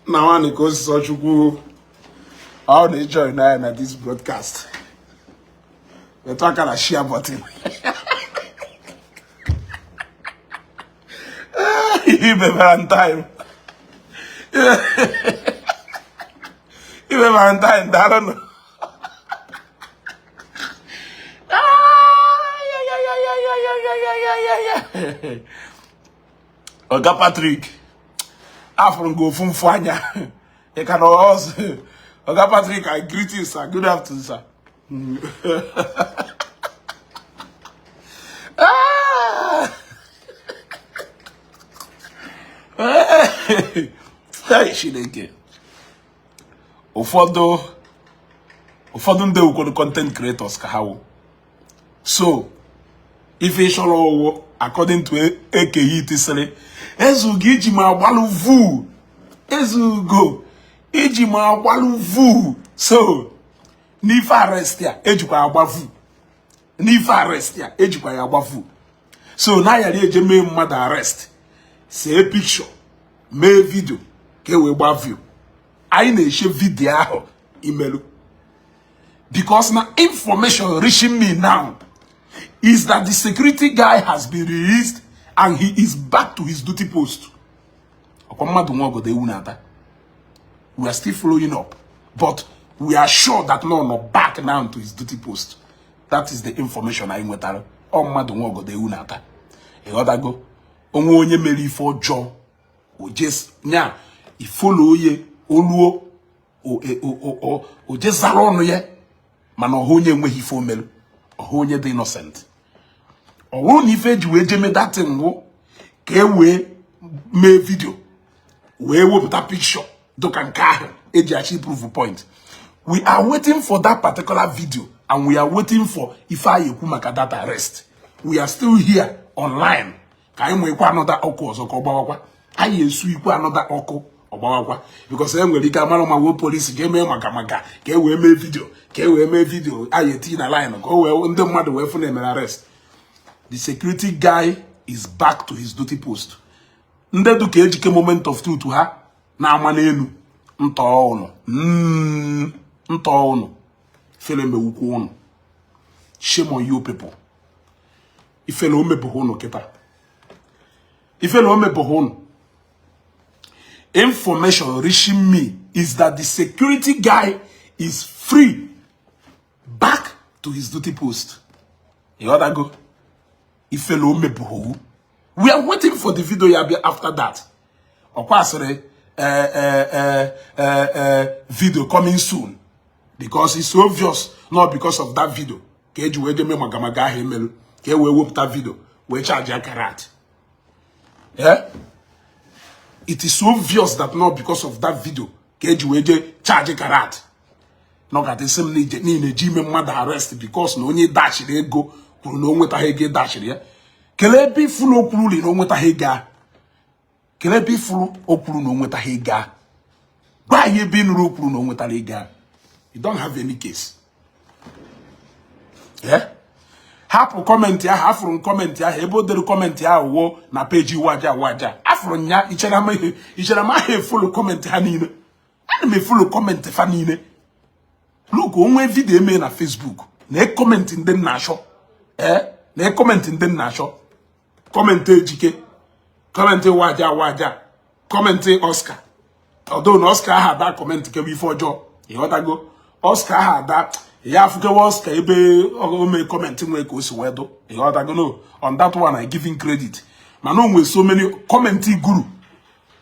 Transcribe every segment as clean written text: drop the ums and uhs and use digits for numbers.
Na nwanne ka osisi Chukwu ọ na-ejoin anyị na this broadcast. Metụ aka na share button. Ibe Valentine. Ibe Valentine, daalụnụ. Oga Patrick, afụrụ m gị ofu mfu anya. Ị ka nọ ọzọ. Oga Patrick, I greet you, sir. Good afternoon, sir. Hey, Chineke. Ụfọdụ ndị wukwuru content creators ka ha wụ. So ife ị chọrọ ọwụ, according to Eke Hit sịrị, "Ezugo, iji m agbalụ vu. Ezugo, iji m agbalụ vu." So n'ife arrest ya ejikwa agba vu, n'ife arrest ya ejikwa ya agba vu. So na ayara eje mee mmadụ arrest, see picture, mee video ka e wee gbaa view. Anyị na-eche video ahụ imelu, because na information reaching me now is that the security guy has been released and he is back to his duty post. Ọkwa mmadụ nwa ogodo ewu na-ata. We are still following up, but we are sure that no back now to his duty post. That is the information anyị nwetara. Ọ mmadụ nwa ogodo ewu na-ata. Ịghọtago? Onwe onye mere ife ọjọọ, oje nya ifolo oye oluo oje zara ọnụ ya, mana ọha onye enweghị ife omelu, ọha onye dị innocent. Ọ bụrụ na ife eji wee jeme datin wụ ka e wee mee video, wee wepụta picture dịka nke ahụ eji achi prove point, we are waiting for that particular video and we are waiting for ife anyị ekwu maka that arrest. We are still here online ka anyị nwekwa another ọkụ ọzọ ka ọ gbawakwa. Anyị esu ikwe another ọkụ ọgbawakwa, because e nwere ike amara ma wee polisi jee mee maka ka e wee mee video, ka e wee mee video anyị etinye na line, ka o wee ndị mmadụ wee fụ na emere arrest. The security guy is back to his duty post. Ndị du ka ejike moment of truth ha na-ama n'elu ntọ ụnụ, ntọ ụnụ ifele mewukwu ụnụ. Shame on you people. Ifele o mebụghị ụnụ kịta, ifele o mebụghị ụnụ. Information reaching me is that the security guy is free, back to his duty post. Ịghọtago? Ifele o mebụghị. We are waiting for the video ya bịa after that. Ọkwa asịrị video coming soon, because it's obvious not because of that video ka eji wee jeme magamaga ahụ emelu, ka e wee wepụta video wee charge ya karat. Yeah? It is obvious that not because of that video ka eji wee jee charge karat. Nọgata m niile ji ime mmadụ arrest because na onye dachiri ego kwuru na o nwetaghị ego dachiri ya. Kelee ebe ifuru okwuru na o nwetaghị ego ahụ. Kelee ebe ifuru okwuru na o nwetaghị ego ahụ. Gwa anyị ebe ị nụrụ okwuru na o nwetara ego ahụ. You don't have any case. Yeah? Hapụ comment ahụ. Afụrụ m comment ahụ ebe o dere comment ahụ wo na peji waja waja. Afụrụ m ya. Ichere m ahụ efollow comment ha niile? Ana m efollow comment fa niile. Look, onwe video eme na Facebook na comment ndị m na-achọ, ee, na comment ndị m na-achọ, comment Ejike, comment waja waja, comment Oscar. Although na Oscar aha ada comment kewe ife ọjọọ, ịghọtago? Oscar aha ada ya afụkewa Oscar ebe o mee comment nwee ka o si wee dụ, ịghọtago? No, on that one I give him credit. Mana o nwee so many comment guru,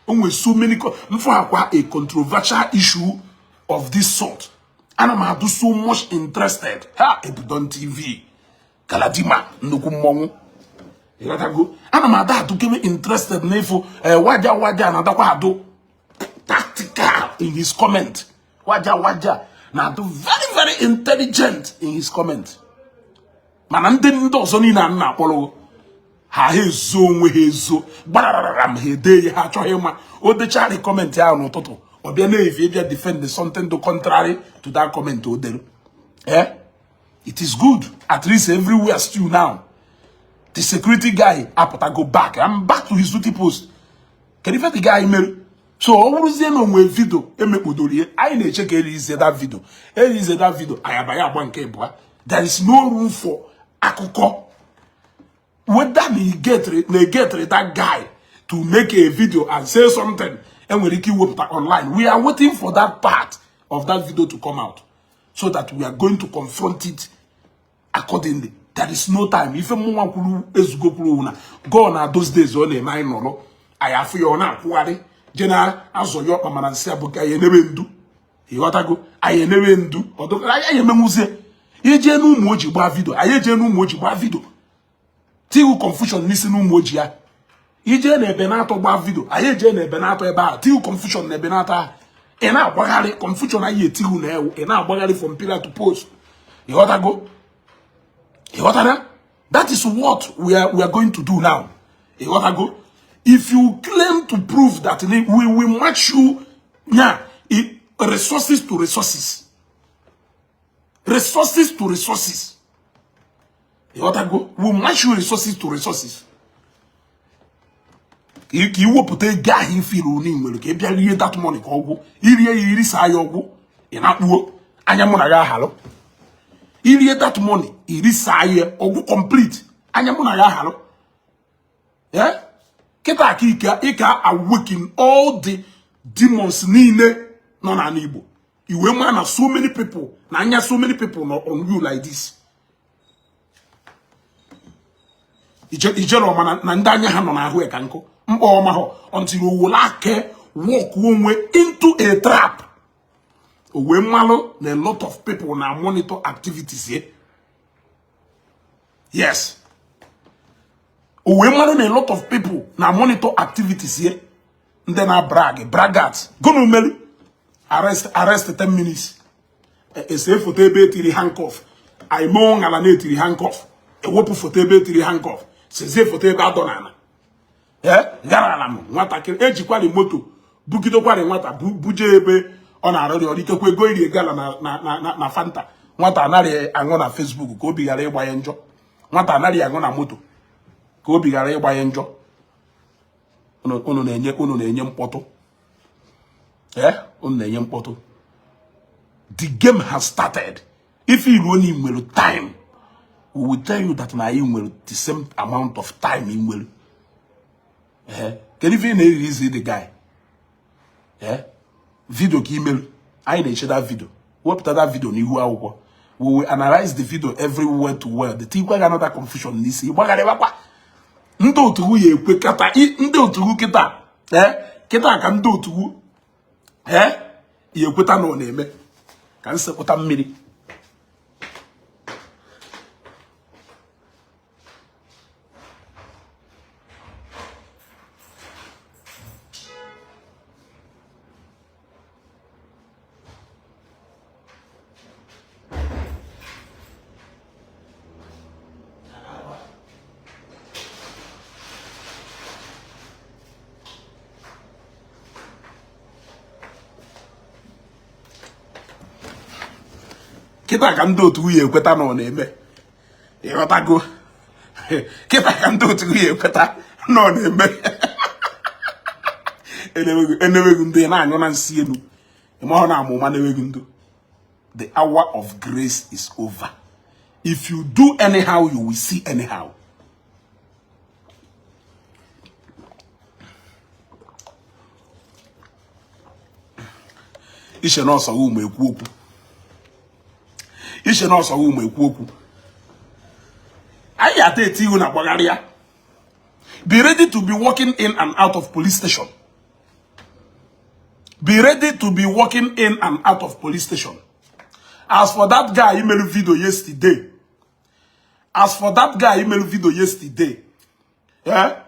o nwee so many mfụ akwa a controversial issue of this sort, ana m adụ so much interested. Ha Ebudon TV Galadima nnukwu mmọnwụ, ịghọtago? Ana m ada adụkewe interested n'ịfụ waja waja na-adakwa adụ tactical in his comment. Waja waja na-adụ very very intelligent in his comment. Mana ndị ọzọ niile a na-akpọrọ ha, ha ezo onwe ha ezo gbararara m ha ede ya, ha achọghị ịma. O dechara comment ahụ n'ụtụtụ, ọ bịa na-evi bịa defend something do contrary to that comment o dere. Eh, it is good, at least everywhere still now. The security guy apụtago back, I'm back to his duty post. Kedu ife the guy mere? So ọ bụrụzie na o nwe video emekpodoro ihe, anyị na-eche ka erizie that video, erizie that video, anyị abanye agba nke ịbụa. There is no room for akụkọ. Whether na egetri that guy to make a video and say something enwere ike iwepụta online, we are waiting for that part of that video to come out so that we are going to confront it accordingly. There is no time. Ife mụnwa kwuru ezugo kwuru na go na those days ọ na-eme anyị nọrọ anyị afụ ya ọ na-akwụgharị je na azọ ya ọkpa mana nsị abụka anyị enebe ndu, ịghọtago, anyị enebe ndu ọdụ anyị emenwuzie ijee n'ụmụ oji gbaa video, anyị ejee n'ụmụ oji gbaa video tiwu confusion n'isi n'ụmụ oji ya, ijee na ebe na-atọ gbaa video, anyị ejee na ebe na-atọ ebe ahụ tiwu confusion na ebe na-atọ ahụ, ị na-agbagharị confusion anyị etiwu na ewu, ị na-agbagharị from pillar to post, ịghọtago, ịghọtara. That is what we are going to do now, ịghọtago. If you claim to prove that, we will match you nya resources to resources, resources to resources, ịghọtago. We match you resources to resources ka iwepụta ego ahụ ifiri unu nwere ka ị bịa rie that money ka ọgwụ irie ya irisa ya ọgwụ ị na-akpuo anya mụ na gị ahalụ irie that money irisa ya ọgwụ complete anya mụ na gị ahalụ. Kịta ka ike ịka awaken all the demons niile nọ n'ala Igbo, iwe ma na so many people na anya so many people nọ on you like this. Ijere ọma na ndị anya ha nọ n'ahụ ya ka nkụ mkpọ ọma ha until owole aka walk onwe into a trap, o wee mmalụ na a lot of people na monitor activities here. Yes, o wee mmalụ na a lot of people na monitor activities here. Ndị na brag braggart gụnụ melu arrest arrest 10 minutes ese foto ebe etiri handcuff, anyị mee ṅala na etiri handcuff, ewepụ foto ebe etiri handcuff, sezie foto ebe adọ n'ala gara m nwatakịrị ejikwari moto bugidokwari nwata buje ebe ọ na-arịrị ọrụ, ikekwe ego iri gala na Fanta nwata anaghị aṅụ na Facebook ka obi ghara ịgbanye njọ, nwata anaghị aṅụ na moto ka obi ghara ịgbanye njọ. Unu na-enye mkpọtụ, unu na-enye mkpọtụ. The game has started. If you only nwere time, we will tell you that na anyị nwere the same amount of time ị nwere. Kedu ife ị na-eririzi the guy? Video ka imelu anyị na-eche that video, wepụta that video n'ihu akwụkwọ. We will analyze the video every word to word. Tikwa gị another confusion n'isi gbagharịbakwa ndị otu ya ekwekata ndị otu kịta kịta ka ndị otu ya ekweta na ọ na-eme ka nsepụta mmiri. Kịta ka ndị otu ya ekweta na ọ na-eme, ịghọtago, kịta ka ndị otu ya ekweta na ọ na-eme. Eneweghi ndị na-anyụ na nsị elu ịmahụ na amụma na-enweghị ndụ. The hour of grace is over. If you do anyhow, you will see anyhow. Iche na ọsọ ụmụ ekwu okwu, iche na ọsọ ụmụ ekwu okwu, anyị ata eti ihu na gbagharị ya. Be ready to be walking in and out of police station. Be ready to be walking in and out of police station. As for that guy who made video yesterday, as for that guy who made video yesterday, yeah,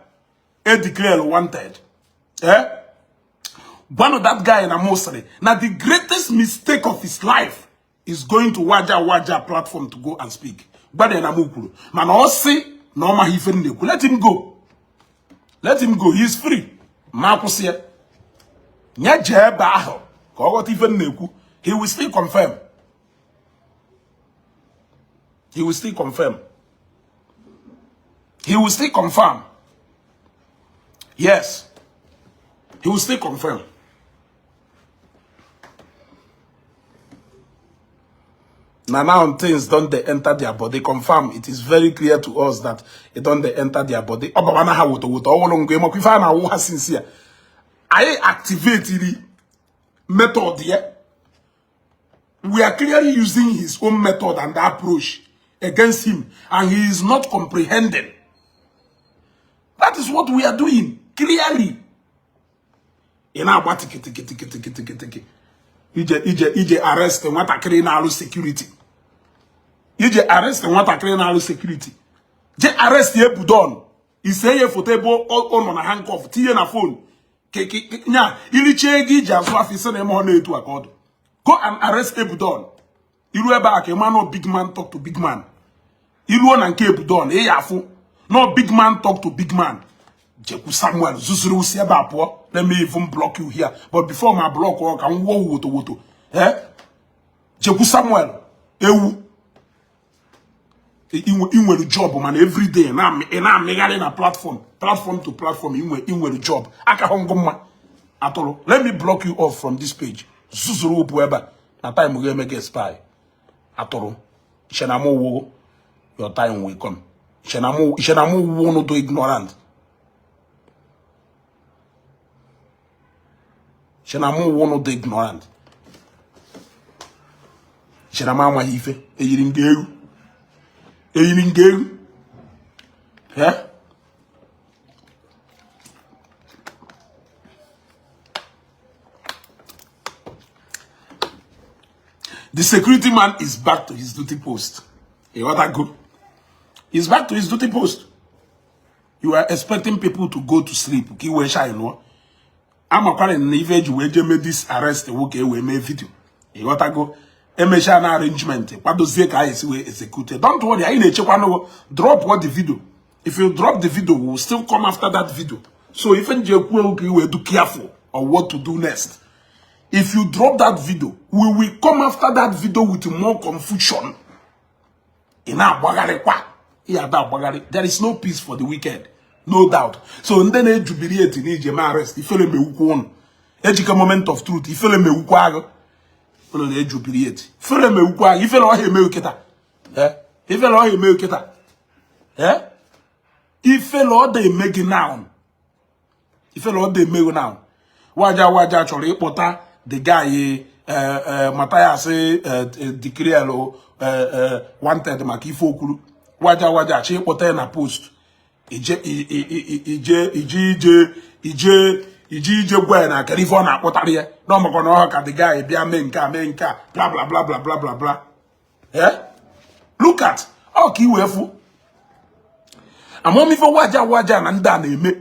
he declared wanted. Yeah, one of that guy in Amosri. Now the greatest mistake of his life is going to Waja Waja platform to go and speak. But then Amukuru. Man, also no ma let him go. Let him go. He is free. Makusia. He will still confirm. He will still confirm. He will still confirm. Yes. He will still confirm. Na now things don dey enter their body. Confirm, it is very clear to us that it don dey enter their body. Ọ baba na ha woto woto ọwụrụ ngwa ịmakwa ife a na-awụ ha since ya. Anyị activate method ya. We are clearly using his own method and approach against him, and he is not comprehending. That is what we are doing clearly. Ị na-agba tikitikitikitikitikiti ije ije ije arrest nwatakịrị na-alụ security, ije arrest nwatakịrị na-alụ security, je arrest Ebudon, ise ya foto ebe ọ nọ na handcuff, tinye na phone nya ilicha ego iji azụ afọ isi na ime ọ na-etu aka ọdụ. Go and arrest Ebudon. Iru ebe a ka ịma no big man talk to big man. Iruo na nke Ebudon, ị ya afụ no big man talk to big man. Jekwu Samuel zuzuru usi ebe a pụọ. Let me even block you here, but before ma block ọ ka m wuo woto woto. Eh, Jekwu Samuel ewu ị nwere job, mana everyday ị na-amịgharị na platform, platform to platform. Ị nwere job aka hụ ngụ mma atụrụ. Let me block you off from this page. Zuzuru ụpụ ebe a na time ga-eme gị spy atụrụ. Ichenamụwụ, your time will come. Ichenamụwụ unu do ignorant. Ichenamụwụ unu do ignorant. Ichenam amaghị ife eyiri nga ewu, eyiri nga ewu. Eh, the security man is back to his duty post. You got that good? He's back to his duty post. You are expecting people to go to sleep. Ka iwee shine nụọ. Amakwara na ife eji wee jee mee this arrest nwoke wee mee video. Ịghọtago? Emechaa na arrangement kwadozie ka anyị esi wee execute. Don't worry, anyị na-echekwa n'ụgwọ. Drop the video. If you drop the video, we will still come after that video. So ife nji ekwu ewu ka i wee do careful on what to do next. If you drop that video, we will come after that video with more confusion. Ị na-agbagharịkwa, ị ada agbagharị. There is no peace for the wicked, no doubt. So ndị na-ejubiri eti n'ije ma arrest ifele mewukwa ụnụ. Ejike moment of truth, ifele mewukwa agụ. Ụnụ na-ejubiri eti ifele mewukwa agụ, ifele ọha emewu kịta. Ifele ọha emewu kịta. Ifele ọ da eme gị now. Ifele ọ da emewu now. Waja waja chọrọ ịkpọta the guy Mathias declare wanted maka ife okwuru. Waja waja achọ ịkpọta ya na post. Ije ije ije ije ije ije ije gwa ya na akara ife ọ na-akpọtara ya na ọmakọ na ọha ka the guy bịa mee nke a mee nke a, bla bla bla bla bla bla bla. Eh, look at ọ ka i wee fụ amamife waja waja na ndị a na-eme.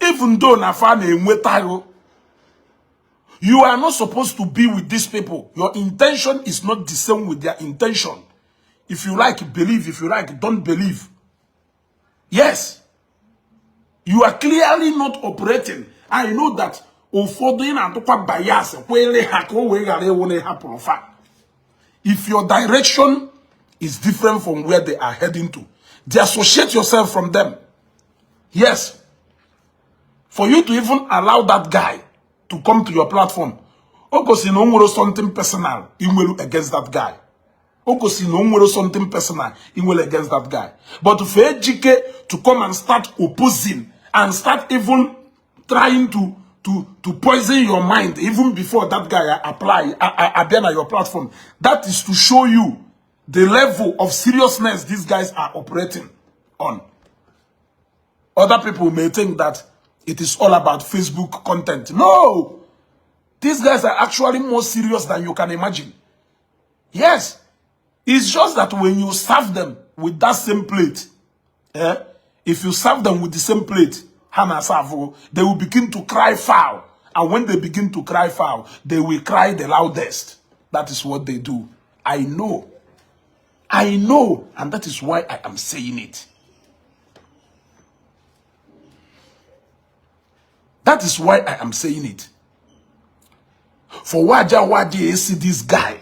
Even though na fa na-enwetaghị, you are not supposed to be with these people. Your intention is not the same with their intention. If you like, believe. If you like, don't believe. Yes, you are clearly not operating. I know that ụfọdụ ị na-atụkwa bias kwere ha ka o wee ghara ịwụ na ịhapụrụ fa. If your direction is different from where they are heading to, disassociate yourself from them. Yes, for you to even allow that guy to come to your platform, o gosi na o nwere something personal ị nwere against that guy. O gosi na o nwere something personal ị nwere against that guy. But for Ejike to come and start opposing and start even trying to poison your mind even before that guy apply abịa na your platform, that is to show you the level of seriousness these guys are operating on. Other people may think that it is all about Facebook content. No! These guys are actually more serious than you can imagine. Yes. It's just that when you serve them with that same plate, if you serve them with the same plate, Hana serve, they will begin to cry foul. And when they begin to cry foul, they will cry the loudest. That is what they do. I know. I know. And that is why I am saying it. That is why I am saying it. For Waja Waja see this guy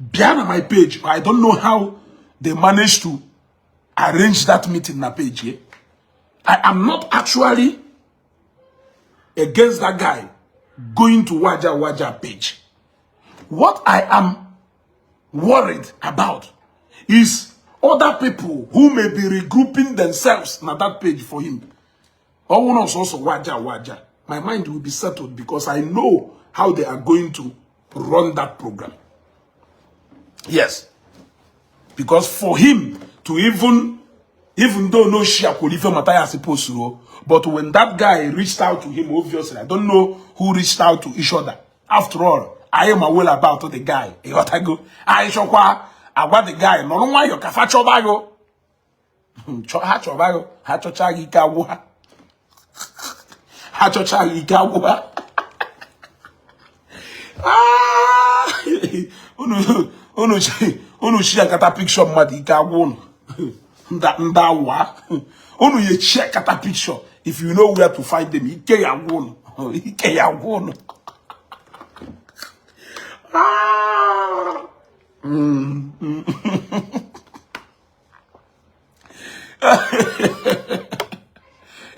bịa na my page, I don't know how they managed to arrange that meeting na page here. I am not actually against that guy going to Waja Waja page. What I am worried about is other people who may be regrouping themselves na that page for him. Ọnwụ na ọsọsọ waja waja, my mind will be settled because I know how they are going to run that program. Yes, because for him to even though no share ife Matthias post, but when that guy reached out to him, obviously I don't know who reached out to each other. After all, I am aware about the guy. Ịghọtago? Anyị chọkwa agwa the guy nọrọ nwayọ ka fa chọba gị, ha chọba gị, ha chọcha gị, ike agwụ ha. Ha chọcha gị, ike agwụ ha. Ah! Unu chi akata picture mmadụ, ike agwụ unu. Nda awa unu ya chi akata picture, if you know where to find them, ike ya agwụ unu, ike ya agwụ unu. Ah!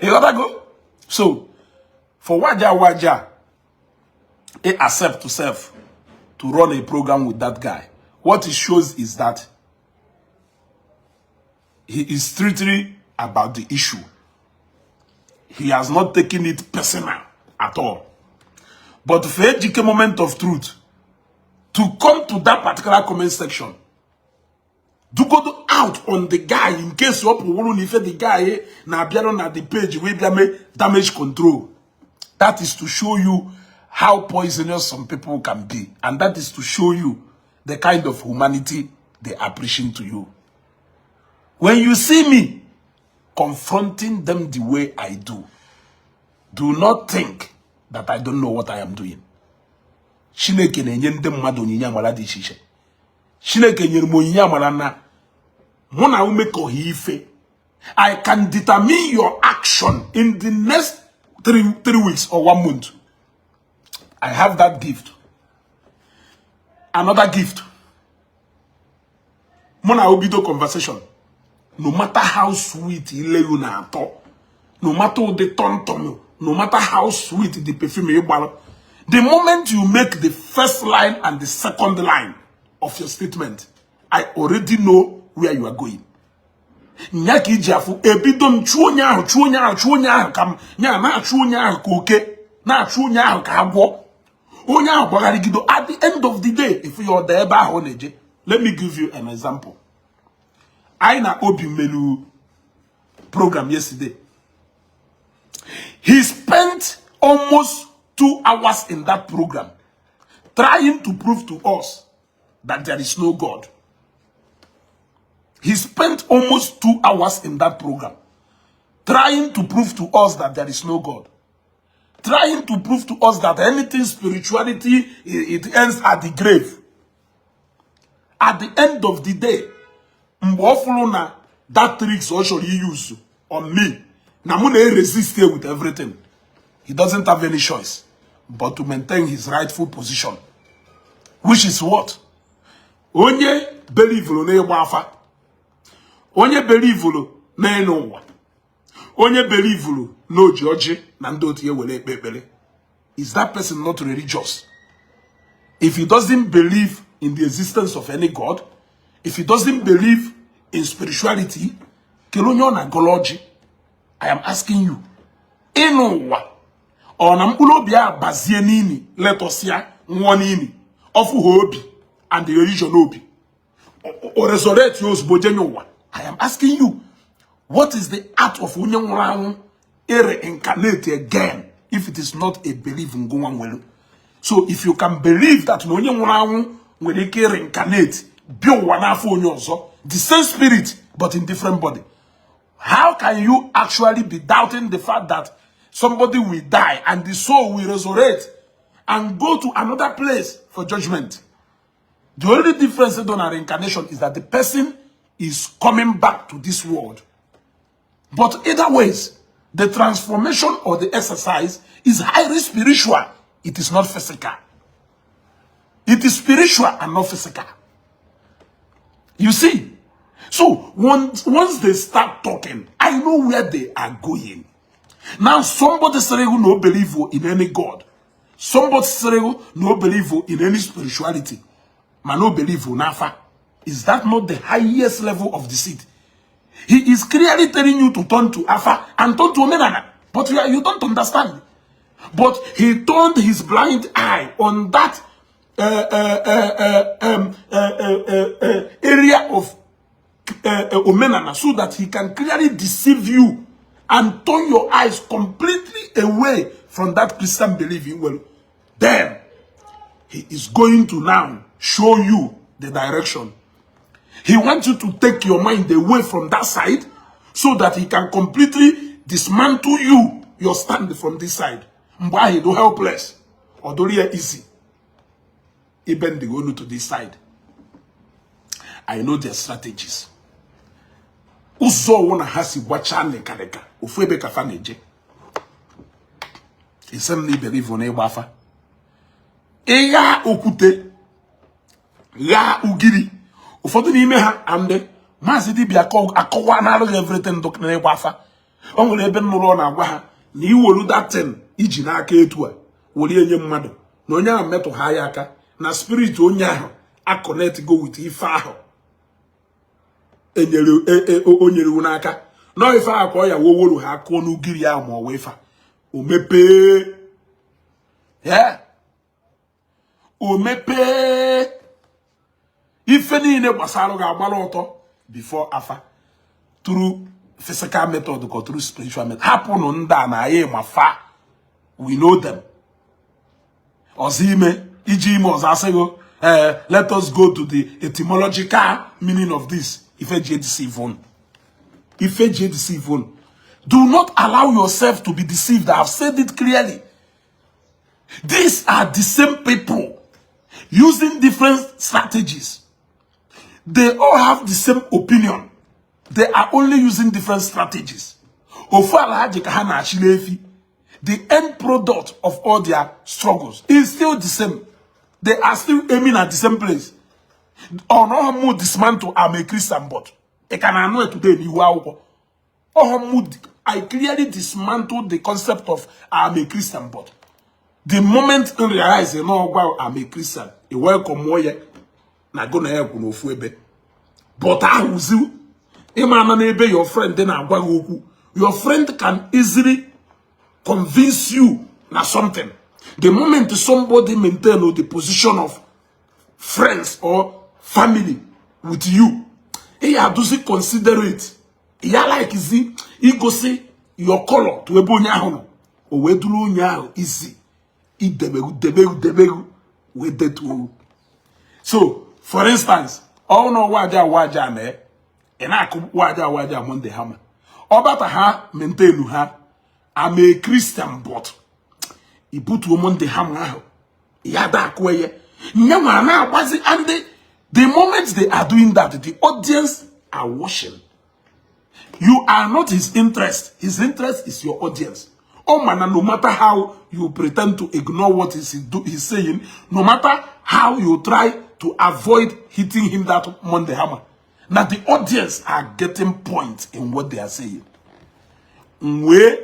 Ịghọtago? So for waja waja he accept to self to run a program with that guy, what it shows is that he is strictly about the issue. He has not taken it personal at all. But for Ejike Moment of Truth to come to that particular comment section to go out on the guy, in case ọ pụwụrụ na ife the guy na-abịarụ na the page wee bịa mee damage control, that is to show you how poisonous some people can be, and that is to show you the kind of humanity they are preaching to you. When you see me confronting them the way I do, do not think that I don't know what I am doing. Chineke na-enye ndị mmadụ onyinye amara dị iche iche. Chineke nyere m onyinye amara na mụ na umekọghị ife, I can determine your action in the next 3 weeks or one month. I have that gift. Another gift, mụ na obido conversation, no matter how sweet ileyu na-atọ, no matter ụdị tọmtọm, no matter how sweet the perfume ị gbara, the moment you make the first line and the second line of your statement, I already know where you are going. Nya ka iji afụ ebido m chụọ onye ahụ, chụọ onye ahụ, chụọ onye ahụ, ka m nya na-achụ onye ahụ ka oke na-achụ onye ahụ ka agwọ, onye ahụ gbagharịgido. At the end of the day, ifu ya ọda ebe ahụ ọ na-eje. Let me give you an example. Anyị na Obi melu program yesterday. He spent almost 2 hours in that program trying to prove to us that there is no God. He spent almost 2 hours in that program trying to prove to us that there is no God, trying to prove to us that anything spirituality, it ends at the grave. At the end of the day, mgbe ọ fụrụ na that tricks ọ chọrọ use on me, na mụ na-resist with everything, he doesn't have any choice but to maintain his rightful position, which is what? Onye believeru n'ịgba afa, onye believeru n'elu ụwa, onye believeru na oji ọjị na ndị otu ya were ekpe ekpere, is that person not religious? If he doesn't believe in the existence of any God, if he doesn't believe in spirituality, kele onye ọ na-agọrọ ọjị? I am asking you. Ịnụ ụwa ọ na mkpụrụ obi a bazie n'ini, letọsịa, nwụọ n'ini, ọfụ ha obi and the religion obi o resurrect ya ozugbo jenye ụwa? I am asking you, what is the art of onye nwụrụ anwụ reincarnate again if it is not a belief ngụnwa nwere? So if you can believe that na onye nwụrụ anwụ nwere ike reincarnate, bịa ụwa n'afọ onye ọzọ, the same spirit but in different body, how can you actually be doubting the fact that somebody will die and the soul will resurrect and go to another place for judgment? The only difference in reincarnation is that the person is coming back to this world. But either ways, the transformation or the exercise is highly spiritual. It is not physical. It is spiritual and not physical. You see? So once they start talking, I know where they are going. Now, somebody saying who no believe in any God. Somebody saying no believe in any spirituality. Mana o believe n'afa. Is that not the highest level of deceit? He is clearly telling you to turn to afa and turn to omenala, but you don't understand. But he turned his blind eye on that area of omenala so that he can clearly deceive you and turn your eyes completely away from that Christian belief in. Well, then he is going to now show you the direction. He wants you to take your mind away from that side so that he can completely dismantle you, your stand from this side. Mgbe ahụ do helpless. Ọ dụrụ ya easy ibend the onu to this side. I know their strategies. Ụzọ ọwụ na ha si gbachaa nịkanịka, ofu ebe ka fa na-eje. Ise m na iberivu na ịgba afa, ịgha okwute, ghaa ugiri. Ụfọdụ n'ime ha andị maazị dibịa akọwa na-arụghị everything dụ n'ịgba afa. O nwere ebe nnụrụ ọ na-agwa ha na iwolu datin iji n'aka etu a were enye mmadụ, na onye ahụ metụ ha ya aka, na spirit onye ahụ aconnect go with ife ahụ enyere o nyere n'aka nọọ ife ahụ ka ọ ya woworu ha kụọ n'ugiri ahụ, ma ọ wee fa o mepee ya, o mepee ife niile gbasara ga-agbara ọtọ before afa, through physical method ka through spiritual method. Hapụnụ ndị a na anyị ma fa, we know them. Ọzọ ime iji ime ọzọ asịgo, ee, let us go to the etymological meaning of this. Ife ji deceive unu, ife ji deceive unu. Do not allow yourself to be deceived. I have said it clearly. These are the same people using different strategies. They all have the same opinion. They are only using different strategies. Ofu ala ha ji ka ha na-achịla efi. The end product of all their struggles is still the same. They are still aiming at the same place. Ọnọhọ mụ dismantle "I'm a Christian but." Ị ka na-anụ it today n'ihu akwụkwọ. Ọhọ mụ, I clearly dismantled the concept of "I'm a Christian but." The moment I realize na ọgwa "I'm a Christian," I welcome ya na go na ya kwu n'ofu ebe. But ahụzi ịma ama n'ebe your friend na-agwa gị okwu. Your friend can easily convince you na something. The moment somebody maintain the position of friends or family with you, ị ya adụzi considerate, ya likezi igosi your color to ebe onye ahụ nọ, o wee duru onye ahụ isi idebegu debegu debegu wee detuo. So for instance, ọ na waja waja na ị na-akụ waja waja Monday hammer, ọ bata ha maintain ha "I'm a Christian but," ibutuo Monday hammer ahụ ya da akụ ya nyanwa na-agbazi. And the moment they are doing that, the audience are watching. You are not his interest. His interest is your audience. Oh man, no matter how you pretend to ignore what he's saying, no matter how you try to avoid hitting him that Monday hammer, now the audience are getting points in what they are saying. We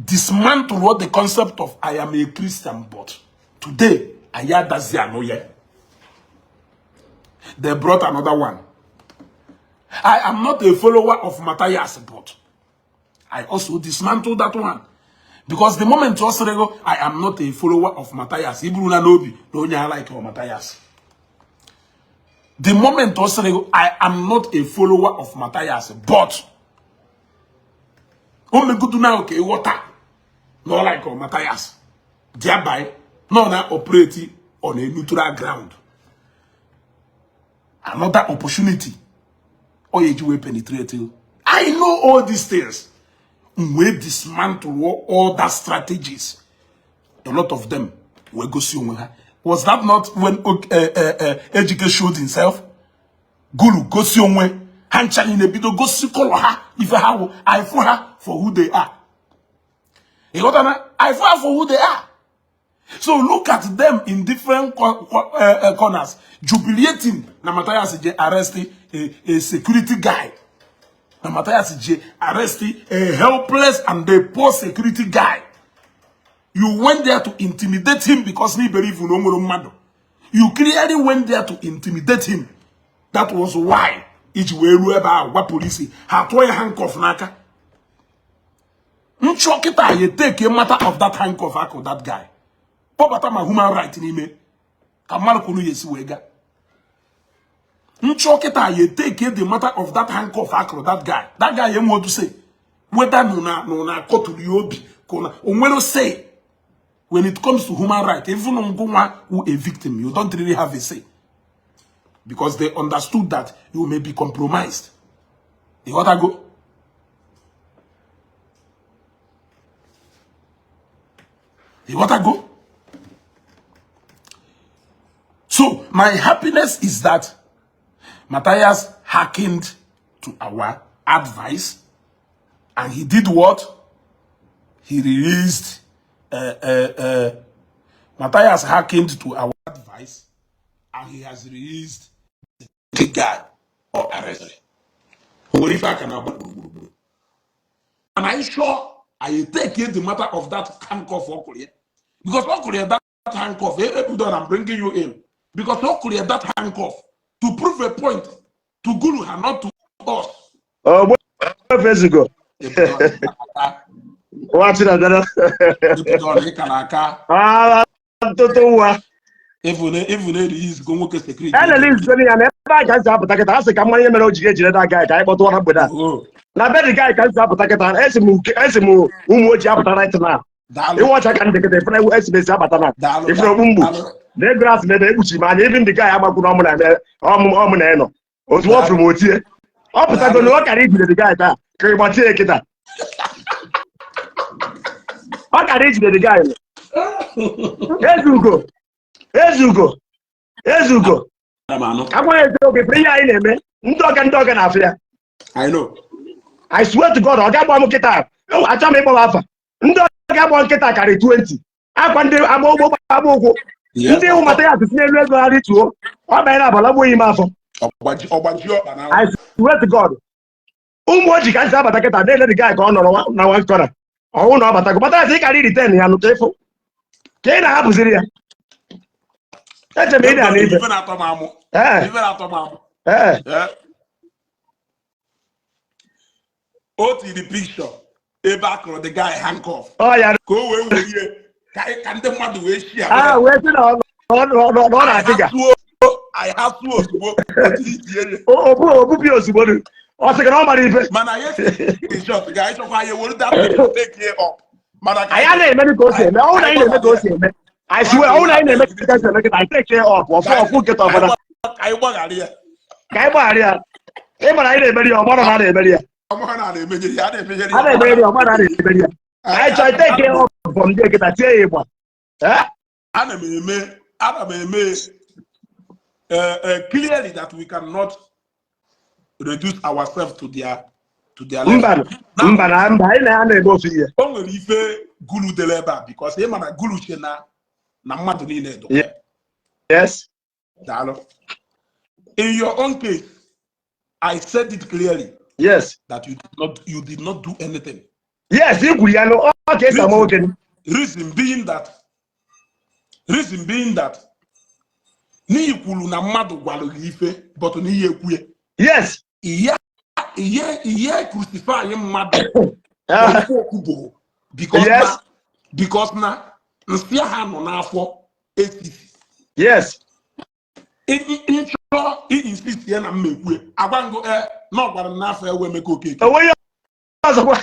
dismantle what the concept of "I am a Christian but." Today, ayadazi. They brought another one. "I am not a follower of Matthias but." I also dismantled that one. Because the moment you say, "I am not a follower of Matthias," iburu na n'obi na onye I like Matthias. The moment you say, "I am not a follower of Matthias but," o megodu na ka ịghọta na ọ like Matthias. Thereby, nọ na operate on a neutral ground. Another opportunity ọ ya eji wee penetrate you. I know all these things. We dismantle all that strategies. A lot of them wee gosi onwe ha. Was that not when Ejike showed himself? Guru gosi onwe ha ncha niile bido gosi color ha, ife ha wụ. I fụ ha for who they are. Ị ghọtara? I fụ ha for who they are. So look at them in different corners, jubilating na Matthias je arrest a security guy. Na Matthias je arrest a helpless and a poor security guy. You went there to intimidate him because he believe na o nwere mmadụ. You clearly went there to intimidate him. That was why iji wee ruo ebe ahụ gwa polisi ha tụọ ya handcuff n'aka. Nchọ kịta ya take a matter of that handcuff akụ that guy. Kpọbata ma human right n'ime ka mmadụ kwuru ya esi wee gaa. Nchọ kịta ya take the matter of that handcuff akụrụ that guy. That guy enwe otu say whether nụ na nụ na akọtụrụ ya obi ka na o nwere say when it comes to human right. Even ngụnwa who a victim, you don't really have a say because they understood that you may be compromised. Ịghọtago? Ịghọtago? So my happiness is that Matthias hearkened to our advice and he did what? He released Matthias hearkened to our advice and he has released the guy or arrested. O nwere ife aka na-agba gburugburu. And I'm sure I take the matter of that handcuff ọ kụrụ ya. Because ọ kụrụ ya that handcuff, Ebudon, I'm bringing you in. Because ọ kụrụ ya that handcuff to prove a point to Gulu and not to us. Ogbuefe Ebudon, ị ka na-aka. Nwa Chinadara. Ebudon, ị ka na-aka. Ah, ntụtụ nwa. Even even go nwoke security. Elele izugoro ya na ebe a ka m si apụta kịta, a sị ka mmanya mere o ji ejire da guy ka anyị kpọtụwa na mgbede a. Oh, Na be the guy ka m si apụta kịta, esi m ụmụ ojii apụta right now. Daalụ. Ịwa ọcha ka ndị kịta ifere esi m esi abata na. Daalụ. Ifere okpu mgbu. Daalụ. Na ego asị na ebe ekpuchiri m anya, even the guy agbakwu na ọmụ na eme ọmụ ọmụ na ịnọ. Ozugbo ọ fụrụ m otie. Ọ pụtago na ọ kara ijide the guy taa ka ị gbatie kịta. Ọ kara ijide the guy. Ezugo. Ezugo. Ezugo. Ana m anụ. Agwa ya eziokwu, ifere ihe anyị na-eme, ndị ọga na-afụ ya. I know. I swear to God, ọ ga-agba m nkịta, achọ m ịkpọ m afa. Ndị ọga agba nkịta karị 20. Akwa ndị agba ụgbọ agba ụkwụ. Ndị ụmụata ya si n'elu ego ha rituo. Ọ banyere abalị ọgbụghị ime afọ. Ọgbaji ọkpa na I swear to God. Ụmụ ojii ka nsi abata kịta na-ele the guy ka ọ nọrọ na one corner. Ọnwụ na ọ batago. Bata ya sị ịkara iri 10 ya nụ ka ịfụ. Ka ị na-ahapụziri ya. Eche m ịdị ala ibe. Ife na-atọ m amụ. Ee, Ife na-atọ m amụ. ee. Eh. O tiri picture ebe a kụrụ the guy handcuff Ọ ya. ka o wee were ihe ka ndị mmadụ wee share. Ah, wee sị na ọ na-adịga. Anyị ha suo ozugbo o tiri tie ya. Obubi ozugbo nụ. Ọ sị na ọ mara ife. Mana anyị screenshot ga anyị chọkwa anyị were that picture take it up. Mana ka Anyị anaghị eme ka o si eme. Ọnwụ na anyị na-eme ka o si eme. I swear, ọnwụ na anyị na-eme ka o si eme kịta, anyị take care of ọfụ ọfụ nkịta ọfọdụ. Ka anyị gbaghara ya. Ka anyị gbaghara ya. Ị mara anyị na-emeri ya, ọ mara na a na-emeri ya. Ọmụha na na-emenyere ya, a na-emenyere ya. A na-emeri ya, ọ mara na a na-emeri ya. Anyị chọrọ take care of from there kịta tie ya ịgba. Eh? Ana m eme clearly that we cannot reduce ourselves to their level. Mba, mba na mba, anyị na ya na-eme ofu ihe. O nwere ife Gulu dere ebe a because ị ma na Gulu che na mmadụ niile dụ. Yes. Daalụ. In your own case, I said it clearly that you did not do anything. Yes, i kwuru ya nụ, ọ ka esi ama nwoke. Reason being that n'ihi kwuru na mmadụ gwara gị ife but n'ihi ekwu ya ihe ihe ihe crucify mmadụ Ah, okwu okwubo because na because na nsị ha nọ n'afọ esisi. Nchọ insist ya na mmekwu agwa ngụ e na ọ gwara m n'afọ ewe Emeka Okeke. Onwe ihe ọzọkwa.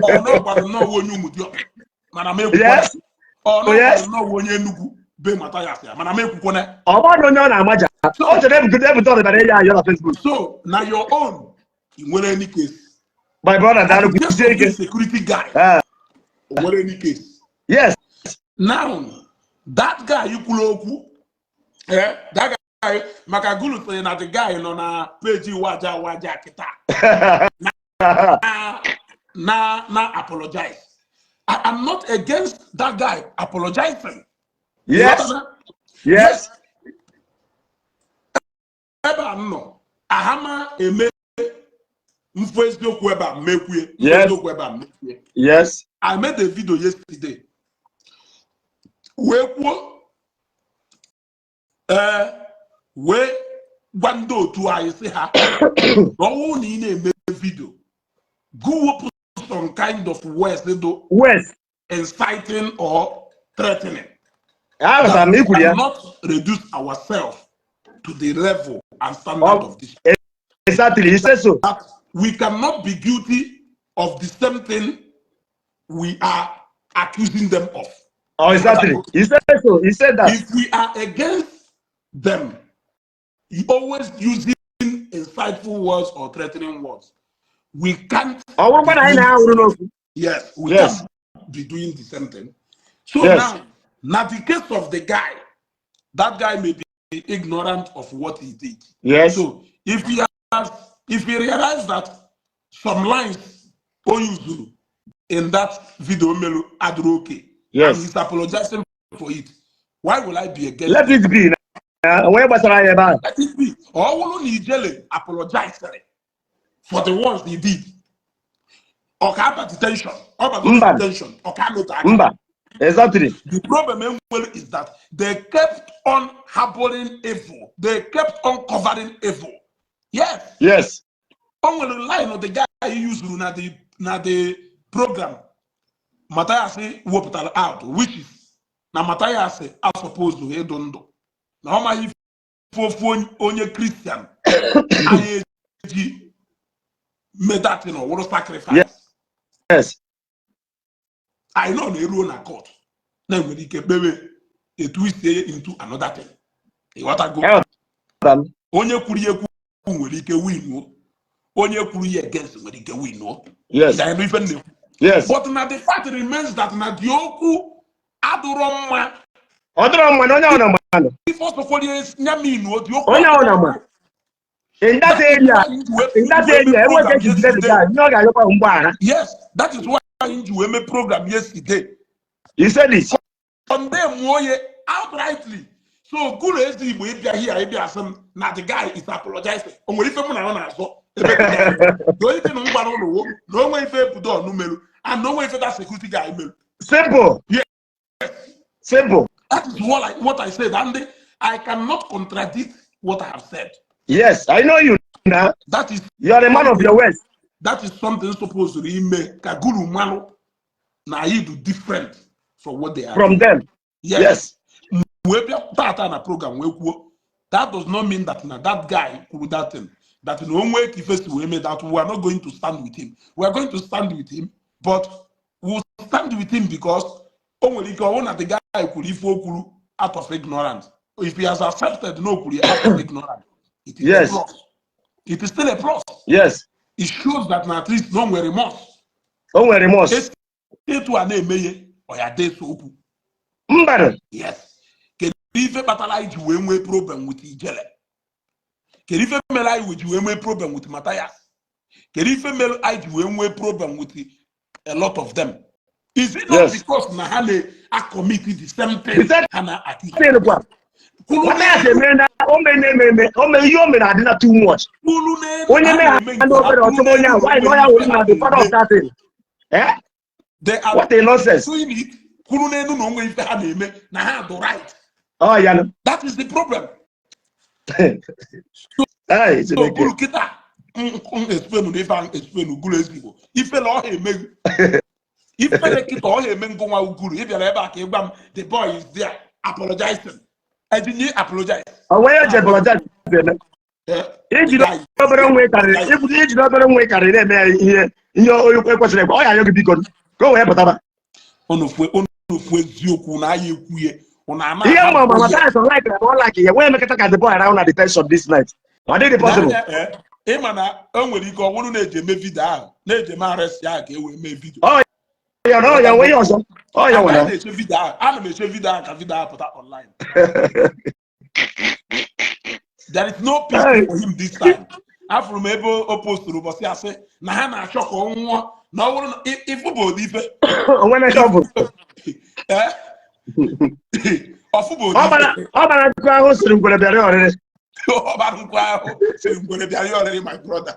Ọ na ọ gwara m na ọwụ onye Ụmụdịọka mana m ekwukwana. Ọ na ọ gwara m na ọwụ onye Enugu be Mathias ya mana m ekwukwana. Ọ bụrụ onye ọ na-amaja. Ọ chere ebugodo ebudo ọdịbara enyi ayọ na Facebook. So na your own, ị nwere any case? My brother, daalụ, kwusie ike. Security guy, o nwere any case? Yes. Now that guy kwuru okwu, that guy, maka Gulu sịrị na the guy nọ na page waja waja kịta na apologize. I am not against that guy apologizing. Yes. Ebe a m nọ ahama eme mfu eziokwu ebe a mekwue mfu eziokwu ebe a mekwue. I made a video yesterday wee kwuo Ee, wee gwa ndị otu anyị sị ha na ọnwụ na ị na-eme video, go wepụ some kind of words dị West. inciting or threatening. Aghọtara m ikwuru ya. Cannot reduce ourselves to the level and standard of this. Exactly, he said so. That we cannot be guilty of the same thing we are accusing them of. Oh, exactly, he said so. He said that. If we are against them, you always using insightful words or threatening words. We can't. Ọ bụrụkwa na anyị na-ahụrụ n'okwu. Yes, we can't be doing the same thing. So now the case of the guy, that guy may be ignorant of what he did. So if he realized that some lines o used in that video melu adịrọ okay, and he's apologizing for it, why will I be against Let it be. Na onwe gbasara ya ebe ahụ. Let it be. Ọ bụrụ na Ijele apologized for the ones he did, ọ ka aba detention, ọ bago Mba. detention, ọ ka anọte aka. Mba, exactly. The problem enwere is that they kept on harboring evil. They kept on covering evil. Yes. O nwere line of the guy used na the program Matthias wepụtara out, which is na Matthias asupposed ịdụ ndụ, na ọ maghị ife ofu onye Christian anyị eji medatin ọwụrụ sacrifice. I know na eruo na court na enwere ike kpewe etu isi into another thing. Ịghọtago? Aghọtara m. Onye kwuru ya ekwu nwere ike winuo, onye kwuru ya against nwere ike winuo. Ya ife m na-ekwu. Yes. But na the fact remains that na the okwu adụrọ mma. Ọ dịrọ mma na onye ahụ na mmanụ. Ife ọsọkwere nya minuo dị okwu. Onye ahụ na mma. In that area, enweghị ejidere the guy. Ihe ọ ga-ayọkwa mgbaghara. Yes, that is why anyị ji wee mee program yesterday. He said it. Condemn onye outrightly. So gụrụ ezi Igbo ịbịa here ịbịa asị m na the guy is apologizing. O nwere ife mụ na ọ na-azọ ebe the guy nọ. The only thing m gwara ụlọ wo na onwe ife ebudo ọnụ meru and na onwe ife that security guy meru. Simple. Yes. Simple. That is what I said, and I cannot contradict what I have said. Yes, I know you now. That is You are a man of your words. That is something supposed to ime ka guru malụ na anyị do different from what they are. From them. Yes. Wee bịa tata na program wee kwuo, that does not mean that na that guy kwuru that thing, that na onwe ka ife si wee mee, that we are not going to stand with him. We are going to stand with him, but we will stand with him because o nwere ike ọ bụrụ na the guy kwuru ife o kwuru out of ignorance. If he has accepted na o kwuru ya out of ignorance, it is a plus. It is still a plus. It shows that na at least no nwere remorse. O nwere remorse. Etu a na-eme ihe ọ ya deso okwu. Mba. Yes. Kedu ife kpatara anyị ji wee nwee problem with Ijele? Kedu ife mere anyị ji wee nwee problem with Matthias? Kedu ife mere anyị ji wee nwee problem with a lot of them? Is it not because na ha na-acommit the same thing The same ha na-accuse? thing kwa. Kwuru Matthias eme na o mee na-eme eme o mee ihe o mere adịna too much. Kwuru n'elu Onye mee ha na-eme nke ndị ha, obere kwuru ọchụma onye ahụ. n'elu Why na ya wụ na the father of that thing? Eh? They are What a nonsense. doing it. Kwuru n'elu na onwe ife ha na-eme na ha do right. Oh, ya no. That is the problem. Hey, So Chineke. guru kịta m explain na ife ahụ explain guru ezigbo ifele ọha emeghị ifele kịta ọha eme ngụnwa uguru. Ị bịara ebe a ka ị gwa m the boy is there apologizing, ejinye apologize. O nwere eji apologize eme. Eh, Ijide guys, obere nwa ịkarịrị ijide obere nwa ịkarịrị na-eme ya ihe ihe onye ekwesịrị ekwe ọ ya ayọ gị biko ka o wee pụtaba. Unu fụ eziokwu na aya ekwuye unu ama. Ihe mma ma Matthias ọ like ọ like ya nwee emekọta ka the boy around na detention this night. Ọ dịghị possible. N'anya, ịma na o nwere ike ọ bụrụ na-eji eme video ahụ na-eji eme arrest ya ka e wee mee video. Ọ ya na ọ ya nwee ihe ọzọ. Ọ ya Ana nwere. na-eche video ahụ, ana m eche video ahụ ka video ahụ pụta online. There is no peace Hey. for him this time. Afụrụ m ebe o posturu ụbọchị asị na ha na-achọ ka ọ nwụọ na ọ bụrụ na ịfụ bụ ụdị ife. Onwe na ihe ọ bụ. Eh? Ọfụ bụ ụdị Ọ bara ife. Ọ bara nkụ ahụ siri ngwere bịara ọrịrị. Ọ bara nkụ ahụ siri ngwere bịara ya ọrịrị, my brother.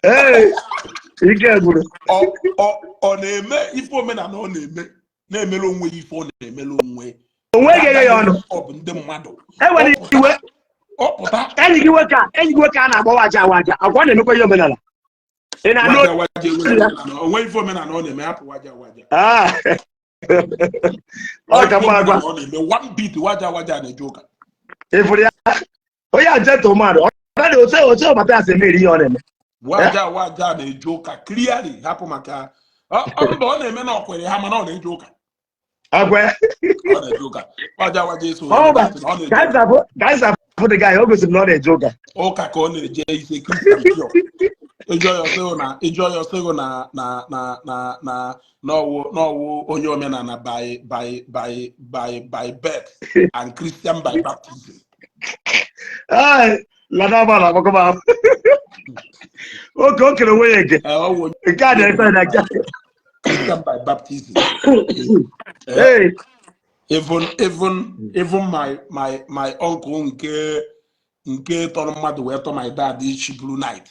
Ee, ike gwụrụ. Ọ na-eme ife omenala, ọ na-eme na-emere onwe ya ife ọ na-emere onwe. Onwe ga-eghe ya ọnụ. Ọ bụ ndị mmadụ. Enwere iwe. Ọ pụta. Enyi gị nwoke a na-agba waja waja akwa, ọ na-emekwa ihe omenala. Ị na-anụ? Waja waja enweghị omenala. Onwe ife omenala ọ na-eme, hapụ waja waja. Ah. Ọ ka mma agwa. Ọ na-eme one beat, waja waja na-eje ụka. Ịfụrụ ya, onye a gentleman, ọ naghị otu ọbata ya si emeri ihe ọ na-eme. Waja waja na-eje ụka clearly. Hapụ maka mba, ọ na-eme na ọkwere ha, mana ọ na-eje ụka. Agwa. Ọ na-eje ụka. Waja waja eso. Ọ ba ọ na-eje ka anyị zapụ, ka anyị zapụ dị guy, o gosiri na ọ na-eje ụka. Ụka ka ọ na-eje, ise Christian pure. Ịjọ ya ọsịghị na ịjọ ya ọsịghị na n'ọwụ onye omenala by birth and Christian by baptism. Ai, lada agbala agbakọba ahụ. Oke o kere onwe ya eke. Ee, ọ wụ onye Nke a na-efe na nke. Christian by baptism. Ee. Even my uncle nke tọrọ mmadụ wee tọ my dad ichi blue knight,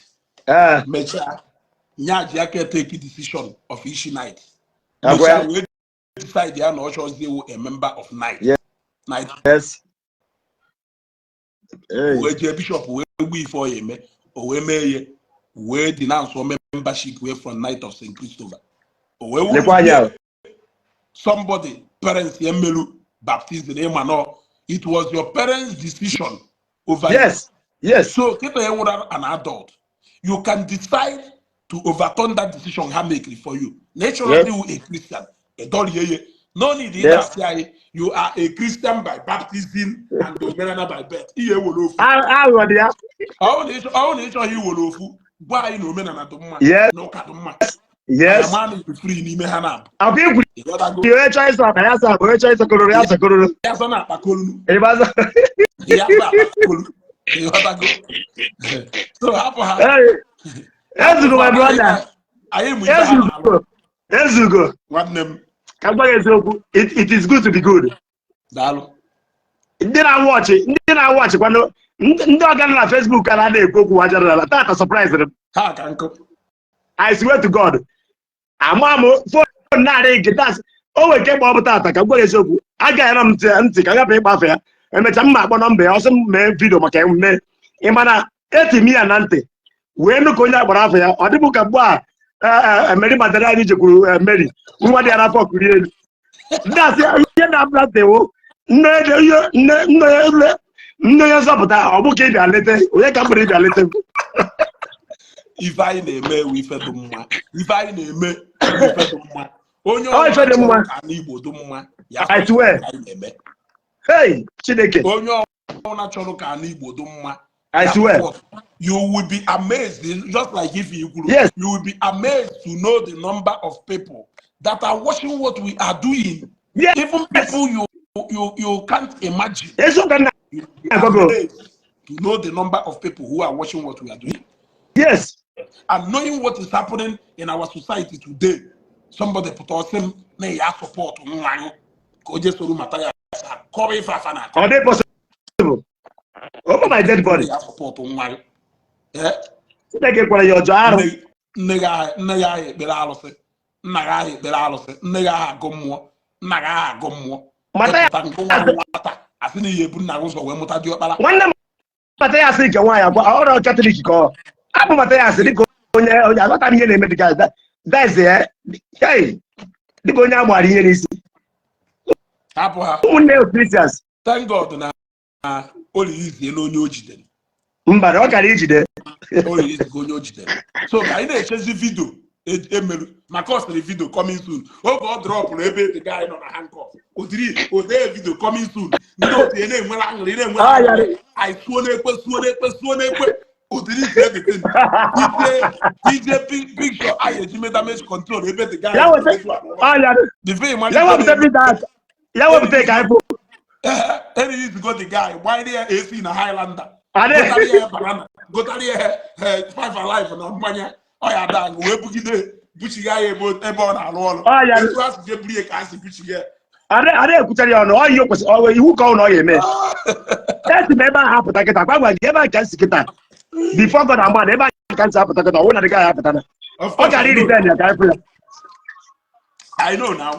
mechaa nya ji aka take decision of ishi knight. Agwa. Mechaa wee decide ya na ọ chọzie wụ a member of knight. Knight. Ee. Wee jee bishop wee gbuo ife ọ ya eme, o wee mee ihe wee denounce o membership wee from Knight of St. Christopher. O wee Lekwa anya ahụ. Somebody parents ya melu baptism, ịma nọ it was your parents' decision over you. So kịta ya nwụrụ an adult, you can decide to overturn that decision ha make for you. Naturally, you a Christian ịdọrie ya, no need ịda asị anyị you are a Christian by baptism and omenala by birth. Ihe ewere ofu. Aghụghọ dị ya. Ọ bụrụ na ị chọghị iwere ofu, gwa anyị na omenala dị mma na ụka dị mma. Ama na ibu free n'ime ha na-abụ. Akwa ikwuru. Ịghọtago? Onye chọọ ịsọ akpa ya sọ akpa, onye chọọ ịsọ kororo ya sọ kororo. Ya sọ na akpakolunu. Ịgbaza. Ya sọ akpakolu, ịghọtago? So hapụ ha. Hey, ezugo, my brother. Anyị mụ ife ha na-alụ. Ezugo, ezugo. Nwanne m. Ka m gwa gị eziokwu, it is good to be good. Daalụ. Ndị na-awọchị, ndị na-awọchị kwanụ, ndị ọga nọ na Facebook a na-ekwu okwu wajara ala tata surprise m. Ha ka nkụ. I swear to God, ama m phone narị nke tas o nwere nke gba ọ bụ tata. Ka m gwa gị eziokwu, agaghị m ntị ntị ka m gapụ ịgbafe ya. Emechaa m ma akpọ nọmba ya, ọsị m mee video maka emume. Ị mana eti m ya na ntị wee nụ ka onye akpọrọ afọ ya, ọ dịbụ ka mgbe a Mary Magdalene anyị jekwuru Mary nwa dị ya n'afọ kuri elu. Ndị asị ihe na-abụla ntị wụ nne nne nne nne nne onye nzọpụta. Ọ bụ ka ị bịa lete onye ka m bụrụ ịbịa lete m. Ife anyị na-eme ewu ife dị mma, ife anyị na-eme ewu ife dị mma. Onye Ọ ife dị mma. chọrọ ka ala Igbo dị mma ya I swear. anyị na-eme. Hey, Chineke. Onye ọbụla chọrọ ka ala Igbo dị mma I ya swear. support. You will be amazed, just like if you kwuru, you will be amazed to know the number of people that are watching what we are doing, even people you can't imagine. Eziokwu nna. You will be Agogo. amazed to know the number of people who are watching what we are doing and knowing what is happening in our society today. Somebody put us in na ya support nwa anyị ka o jee soro mata ya kọrọ ife afa na akọ. Ọ dị possible over my dead body. Ya support nwa anyị. Eh, Chineke kwara ya ọjọọ arụ. Nne gị aha ekpere arụsị, nna gị aha ekpere arụsị, nne gị aha agụ mmụọ, nna gị aha agụ mmụọ. Mata ya. Ịpụta nke nwa nwata asị na ihe ebu nna gị ụzọ wee mụta diọkpara. Nwanne m mata ya asị nke nwaanyị agwa ọrụ Katọlik ka ọ abụ. Mata ya asị dịka onye aghọtara ihe na-eme, dịka daịz ya, hey, dịka onye a gbara ihe n'isi. Hapụ ha. Ụmụnne ya Christians. Thank God na o ririzie onye o jidere. Mba, na ọ kara ijide. O ririzigo onye o jidere, so ka anyị na-echezi video emerụ maka ọ sịrị video coming soon. Oge ọ dropụrụ ebe the guy nọ na handcuff, odiri odee video coming soon, ndị otu ya na-enwere aṅụrị, na-enwere Ah, ya. aṅụrị. Anyị suo n'ekwe, suo n'ekwe, suo n'ekwe, odiri ise everything ije ije picture anyị eji mee damage control ebe the guy Ya weta. Ah, ya. The film. Ya wepụta video ahụ. Ya wepụta ka anyị fụ. Erizigo the guy, gbanyere ya AC na Highlander, Ade. gotara ya banana, gotara ya Five Alive na mmanya ọ ya ada aṅụ, wee bugide buchiga ya ebe ọ na-arụ ọrụ. Ọ ya. Etu a si je buru ya ka a si buchiga ya. Ada ekwuchara ya ọnụ ọ ihe o kwesịrị ọ iwu ka ọ na ọ ya eme. Esi m ebe ahụ apụta kịta, gwa gị ebe ahụ ka m si kịta, before God and man, ebe ahụ ka m si apụta kịta, ọ wụ na dịka ya apụta na Of ọ course, gara I know. iriten ya ka anyị fụ ya. I know now.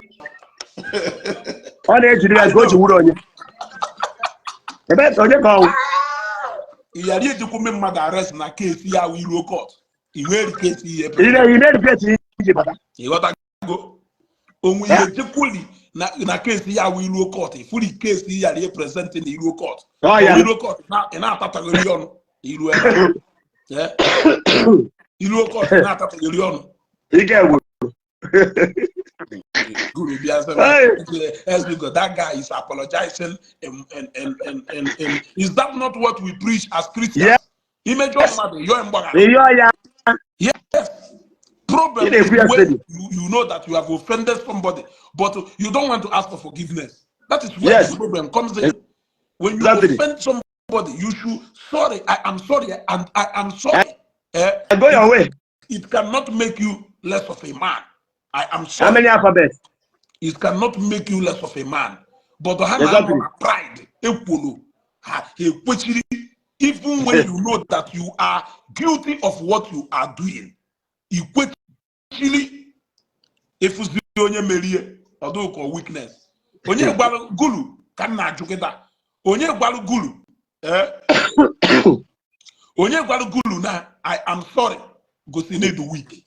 Ọ na-ejiri ya I ka o ji know. wuru onye ebe onye ka ọnwụ. Ị ghara ejikwa mme mmadụ arrest na case ya wụ iruo court, i nwere case ihe. Ị na-erigret iji bata. Ịghọtago onwe ihe jekwuli na case ya wụ iruo court, ifuri case ya rie present na iruo court. Ọ ya. Iruo court na ị na-atataghịrị ọnụ iruo ebe a. Eh? Iruo court, ị na-atataghịrị ọnụ. Ike gwụrụ. Guru bịa sị, Hey. "Ezugo, that guy is apologizing and is that not what we preach as Christians?" Yes. Imejọ mmadụ, yọọ mgbaghara. Ịyọ ya. Yes. Problem Ị na-ekwu ya is when steady. you know that you have offended somebody, but you don't want to ask for forgiveness. That is where the problem comes in. When you offend somebody, you should sorry, I am sorry, and I am sorry. Eh, Go your way. It cannot make you less of a man. I am How sorry. many alphabets? It cannot make you less of a man. But ha na pride, ekwolo, ha ekwechiri, even when you know that you are guilty of what you are doing. Ikwechiri efuzi onye merie ọdụkọ weakness. Onye gwara gulu ka m na-ajụ kịta. Onye gwara gulu? Eh? Onye gwara gulu na "I am sorry" gosi na edu weak?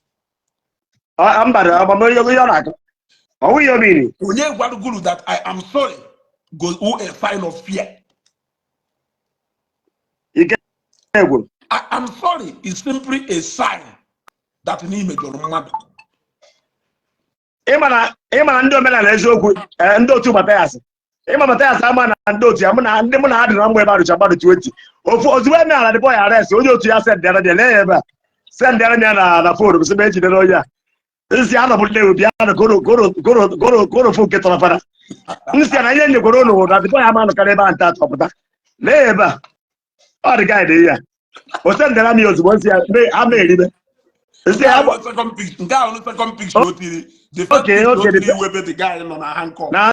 Mba, na ọmụmụ ihe ọ na-akọ. Ọ nweghị ihe o mean. Onye gwara gulu that "I am sorry" go who a sign of fear? Ike gwụrụ. "I am sorry" is simply a sign that na imejọrọ mmadụ. Ịma na ndị omenala eziokwu, ndị otu Mathias, ịma Mathias ama na ndị otu ya, mụ na ndị mụ na ha dị na mgbe ebe a rụcha mmadụ 20 ofu. Ozugbo e meghara the boy arrest, onye otu ya sendịara ya, lee ya ebe a, sendịara ya na phone m, sị m ejidere onye a. Nsị anọ m nnewi bịa nụ goro goro goro goro goro fụ nke tọrọ fara. Nsị ya na ihe nyekwara ụnụ na the boy ama nọkarị ebe a nta atọpụta. Lee ya ebe a, ọ dị gaịdị ya, o sendịara m ya ozugbo. Nsị ya ama eribe. Nsị Nke ya ahụ second picture, nke ahụ second picture o tiri, the first picture o tiri iwe ebe the guy nọ na handcuff. Na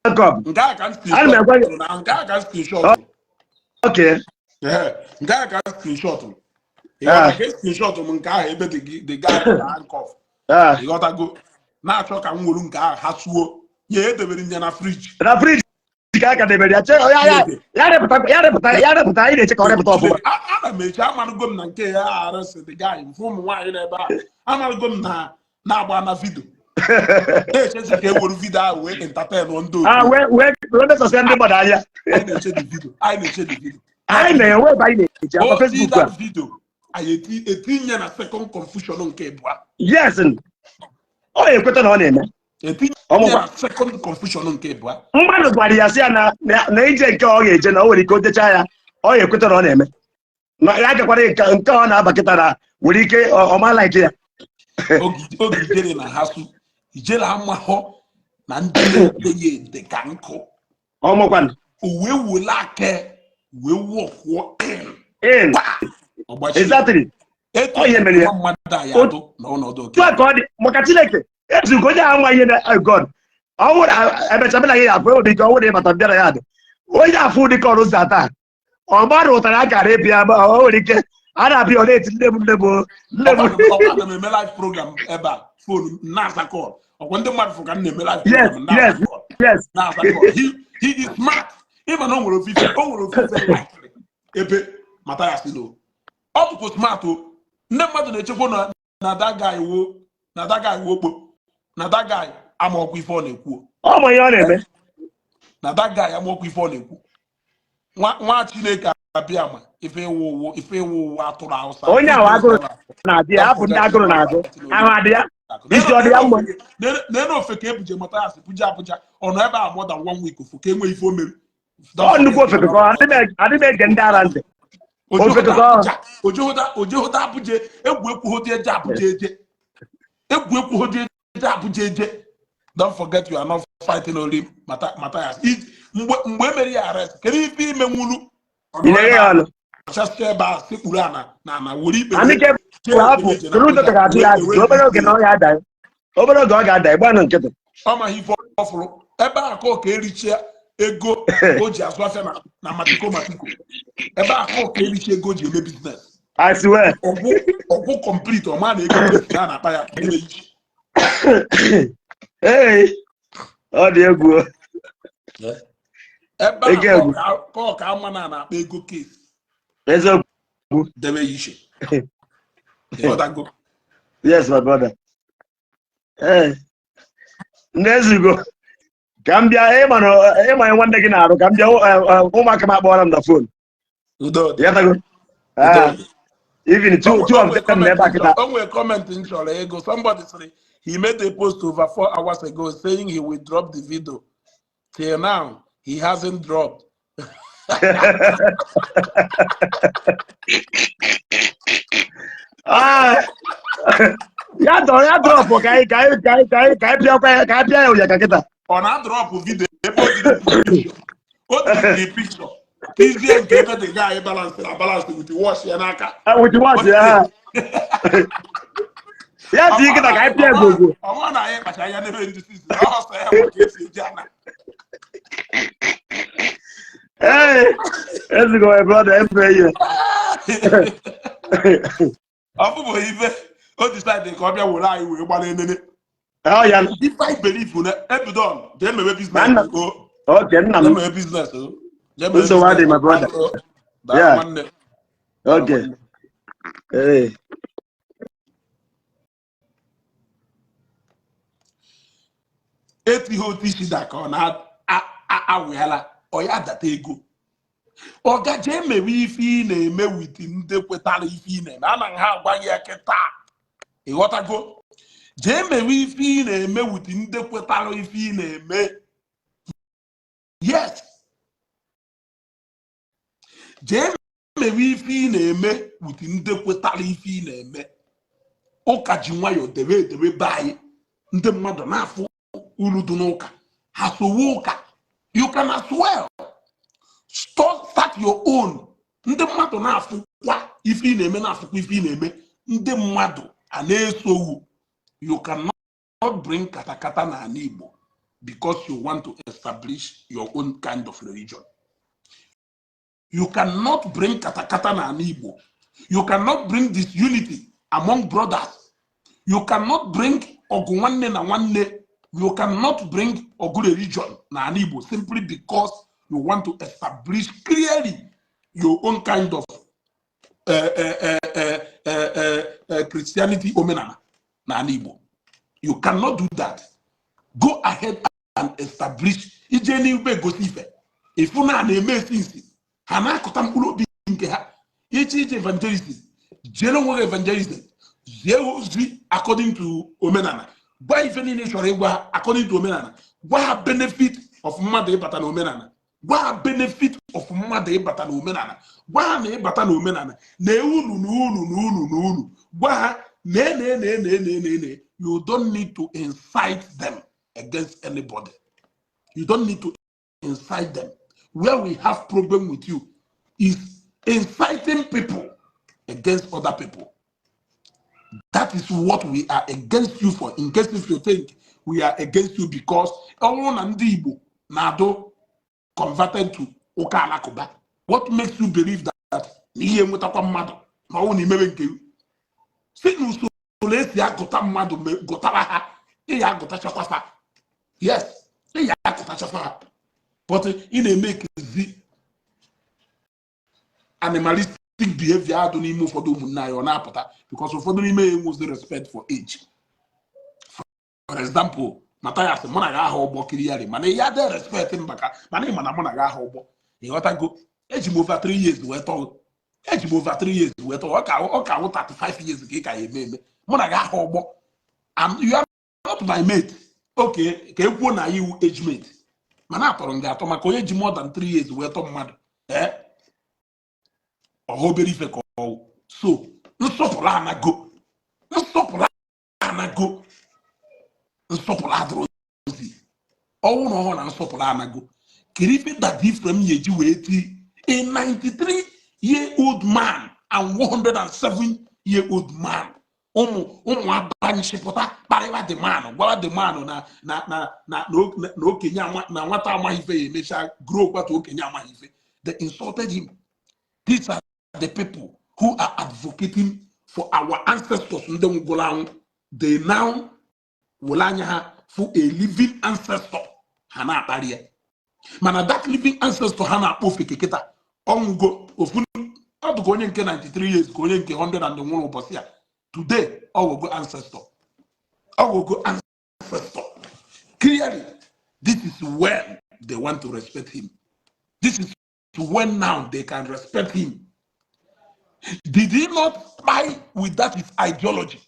handcuff. Nke a ka m Ana m agwa gị. screenshot na nke a ka m screenshot. Ee, nke a ka m screenshot. Ịghọta ka screenshot m nke ahụ ebe the guy nọ na handcuff. Ịghọtago, na-achọ ka m were nke ahụ ha suo nye edebere nye na fridge. Na fridge ka a ka debere ya. Ya ya ya rịpụta, ya rịpụta, ya rịpụta. Anyị na-eche ka ọ rịpụta ọfụma. Ana m eche, amarụgo m na nke ya arụsị the guy mfe ụmụ nwaanyị n'ebe a, amarụgo m na na-agba na video, na-echezi ka e were video ahụ wee entertain ndị otu. Wee mesasịa ndị mmadụ anya. Anyị na-eche the video, anyị na-eche the video. Anyị na-enwe ebe anyị na-eche akwa O ti Facebook a. That video anyị etinye na second confusion nke ịbụa. Yes, ọ na-ekweta na ọ na-eme. Etinye Ọmụkwa. na second confusion nke ịbụa. Mmadụ gwara ya sị ya na ije nke ọ ga-eje na o nwere ike o jechaa ya, ọ ga-ekweta na ọ na-eme, na ya gakwara nke ọ na-aba kịta na nwere ike ọ ma like ya. Oge ijere na ha su ijere amahọ na ndị na-ede ya ede ka nkụ. Ọmụkwanụ. O wee wele aka wee wọkwụọ in. In. Ọgbachi. Exactly. Etu Ọ ihe mere ya. mmadụ a ya atụ na ọnọdụ oke. Otu a ka ọ dị maka Chineke ezugo onye ahụ nwa ihe na oh God, ọ bụrụ na emecha bịa na ya afụ enwere ike ọ bụrụ na ịbata bịa na ya dị onye afụ dị ka ọrụ ụzọ taa, ọ gbara ụtara a kara ịbịa ma o nwere ike a na-abịa, ọ na-eti nne m, nne m, nne m. Ọkwa ana m eme live program ebe a, phone na-aza call. Ọkwa ndị mmadụ fụ ka m na-eme live program na-aza call. Na-aza call. He is smart. Ịma na o nwere ofufe, o nwere ofufe likely ebe Mathias no ọ bụkwa smart o. Ndị mmadụ na-echekwa na that guy wo na that guy wo okpo na that guy ama ọkwa ife ọ na-ekwu o. Ọ ma ihe ọ na-eme. Na that guy ama ọkwa ife ọ na-ekwu. Nwa Chineke abịa ma ife ịwụ ụwụ, ife ịwụ ụwụ atụrụ Hausa. Onye ahụ agụrụ na-adị ya, hapụ ndị agụrụ na-agụ ahụ adị ya, isi ọ dị ya mma. Nene ofe ka ebuje Mathias buje Abuja, ọ nọ ebe a more than one week, ofu ka enwe ife o mere. Ọ nnukwu ofeke ka ọ adị m ege ndị ara ntị. Ofeke ka ọ Ojehoda Abuja, egwu ekwughodi eje Abuja eje, egwu ekwughodi eje Abuja eje. Don't forget you are not fighting only Matthias. Mgbe emere ya arrest, kedu ife ime nwulu? Ị na-eghe ya ọnụ. Chasịa ebe a sekpuru ana na ana were ikpe. Anyị ke hapụ tụrụ ụzọ ka ga-ajụ ya ajụjụ obere oge na ọ ga-ada ya. Obere oge ọ ga-ada, ịgbanụ nkịtị. Ọ maghị ife ọ fụrụ ebe a ka ọ ka erichie ego o ji azụ afịa na matiko matiko ebe a ka ọ ka erichie ego o ji eme business. I swear. Ọgwụ complete, ọ ma na ego mmefu na na-akpa ya ebe iche. Ee, Ọ dị egwu o. Ebe a Ego egwu. ka ọ ka ama na na-akpa ego case. Eziokwu. Debe ya iche. Ịghọtago? Yes, my brother. Ee, ndị ezugo, ka m bịa ịma na ịma nwanne gị na-arụ, ka m bịa. Ụmụaka m akpọọla m na phone. Udo dị. Ịghọtago? Udo Ah, dị. even two of them na ebe a kịta. O nwere comment m chọrọ ego. Somebody sịrị he made a post over 4 hours ago saying he will drop the video. Till now, he hasn't dropped. Ah, ya dọrọ ya drop ka anyị pịakwa ya, ka anyị pịa ya ụya ka kịta. Ọ na-adrop video ebe o jiri picture. O jiri picture. Tizie nke ebe the guy balance na balance with the watch ya n'aka. Ah, with what ya ya dị kịta, ka anyị pịa gwogwo. Ọnwa na anyị kpacha anya n'ebe ndị sisi. Ọ sọ ya bụ ka esi eji ana. Ee, ezugo, my brother, efe ihe. Ọ bụbụ ife o decide ka ọ bịa were anyị wee gbara enene. Ọ ya. Ife anyị believe na ebidon jee mewe business. Nna- O Okay, nna jee m. mewe business o. Jee mewe Nsogbu adịghị, my business. brother. O, daalụ nwanne. Okay, ee. Etighị otu isi da ka ọ na-awụala ọ ya data ego. Ọ gaje emewe ife ị na-eme with ndị kwetara ife ị na-eme. Anaghị ha agwa ya kịta, ịghọtago? Jee mewe ife ị na-eme with ndị kwetara ife ị na-eme. Yes, jee mewe ife ị na-eme with ndị kwetara ife ị na-eme. Ụka ji nwayọọ debe edebe be anyị, ndị mmadụ na-afụ uru dị n'ụka, ha sowe ụka. You can as well start your own. Ndị mmadụ na-afụkwa ife ị na-eme, na-afụkwa ife ị na-eme, ndị mmadụ a na-esowu. You cannot bring katakata n'ala Igbo because you want to establish your own kind of religion. You cannot bring katakata n'ala Igbo. You cannot bring disunity among brothers. You cannot bring ọgụ nwanne na nwanne. You cannot bring ọgụ religion n'ala Igbo simply because you want to establish clearly your own kind of Christianity, omenala n'ala Igbo. You cannot do that. Go ahead and establish. Ije n'igbe gosi ife ifu na na-eme esi nsi ha na-akụta mkpụrụ obi nke ha. Iche ije evangelism, jere onwe gị evangelism, zie ozi according to omenala. Gwa ife niile ị chọrọ ịgwa ha according to omenala. Gwa ha benefit of mmadụ ịbata na omenala. Gwa ha benefit of mmadụ ịbata na omenala. Gwa ha na ịbata na omenala na ulu na ulu na ulu na ulu. Gwa ha na na na na na na na. You don't need to incite them against anybody. You don't need to incite them. Where we have problem with you is inciting people against other people. That is what we are against you for. In case if you think we are against you because ọ bụrụ na ndị Igbo na-adụ converted to ụka alakụba, what makes you believe that na ihe nwetakwa mmadụ na ọnwụ na imebe nke si n'usoro esi agụta mmadụ gụtara ha, ị ya agụtachakwa. Yes, ị ya agụtachakwa ha, but ị na-eme ekezi animalistic behavior adụ n'ime ụfọdụ ụmụnne anyị. Ọ na-apụta because ụfọdụ n'ime ya enwezi respect for age. For example, Mathias, mụ na gị aha ụgbọ kiri yari, mana ya dị respect mbaka, mana ị ma na mụ na gị aha ụgbọ, ịghọtago? Eji m over 3 years wee tọọ, eji m over 3 years wee tọọ. Ọ ka wụ 35 years ka ị ka ya eme eme mụ na gị aha ụgbọ. You are not my mate. Okay, ka e kwuo na iwu age mate, mana atọrọ m gị atọ maka onye ji more than 3 years wee tọọ mmadụ, ee, ọha obere ife ka ọwụ. So nsọpụrụ anago, nsọpụrụ anago, nsọpụrụ adịrọ ozi ọnwụ na ọhụrụ na nsọpụrụ anago. Kedu ife Daddy Ephraim ya eji wee ti a 93 year old man and 107 year old man, ụmụ ụmụ abanshipụta kparịwa the man, gwara the man na okenye na nwata amaghị ife ya emechaa grow kwata okenye amaghị ife? They insulted him. These are the people who are advocating for our ancestors, ndị nwụgoro anwụ. They now were anya ha fụ a living ancestor. Ha na-akparị ya, mana that living ancestor ha na-akpọ ofeke kịta ọnwụgo. Ofu ọ dịka onye nke 93 years ka onye nke 100 and nwụrụ ụbọchị a. Today ọwụgo ancestor, ọwụgo ancestor. Clearly, this is when they want to respect him. This is when now they can respect him. Did he not buy with that his ideology?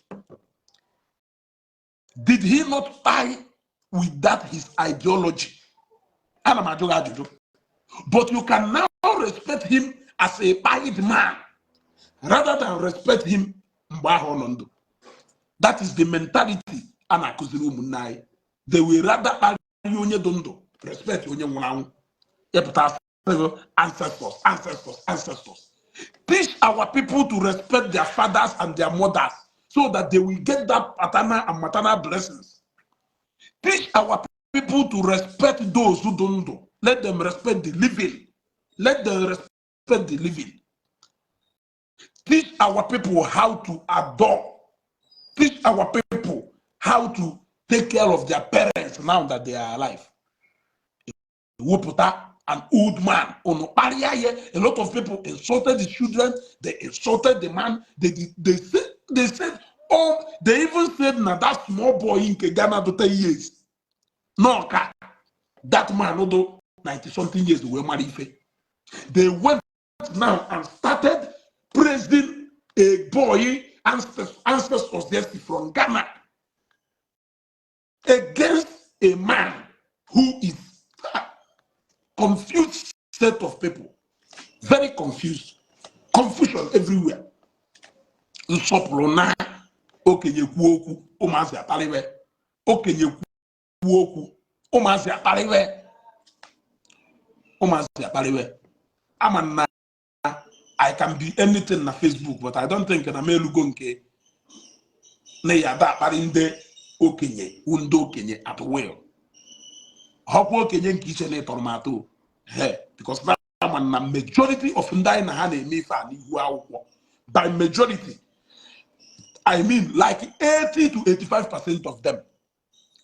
Did he not buy with that his ideology? Ana m ajụ gị ajụjụ. But you can now respect him as a pied man rather than respect him mgbe ahụ ọ nọ ndụ. That is the mentality a na-akụziri ụmụnne anyị. They will rather kparịa onye dị ndụ, respect onye nwụrụ anwụ. Ịpụta asị ancestors, ancestors, ancestors. Teach our people to respect their fathers and their mothers so that they will get that paternal and maternal blessings. Teach our people to respect those who don't know. Let them respect the living. Let them respect the living. Teach our people how to adore. Teach our people how to take care of their parents now that they are alive. Wepụta an old man unu kparịa ya. A lot of people insulted the children, they insulted the man, they said, oh, they even said na that small boy nke Ghana do 10 years no ka that man do 90 something years wee mara ife. They went now and started praising a boy ancestors yes from Ghana against a man who is confused. Set of people, very confused, confusion everywhere. Nsọpụrụ na okenye kwuo okwu, ụmụazị akparịwe. Okenye kwuo okwu, ụmụazị akparịwe, ụmụazị akparịwe. Ama na I can be anything na Facebook, but I don't think na m elugo nke na ya ada akparị ndị okenye wụ ndị okenye at will. Họkwa okenye nke iche na ịtọrọ m atọ he, because na ama na majority of ndị anyị na ha na-eme ife a n'ihu akwụkwọ, by majority I mean like 80 to 85% of them,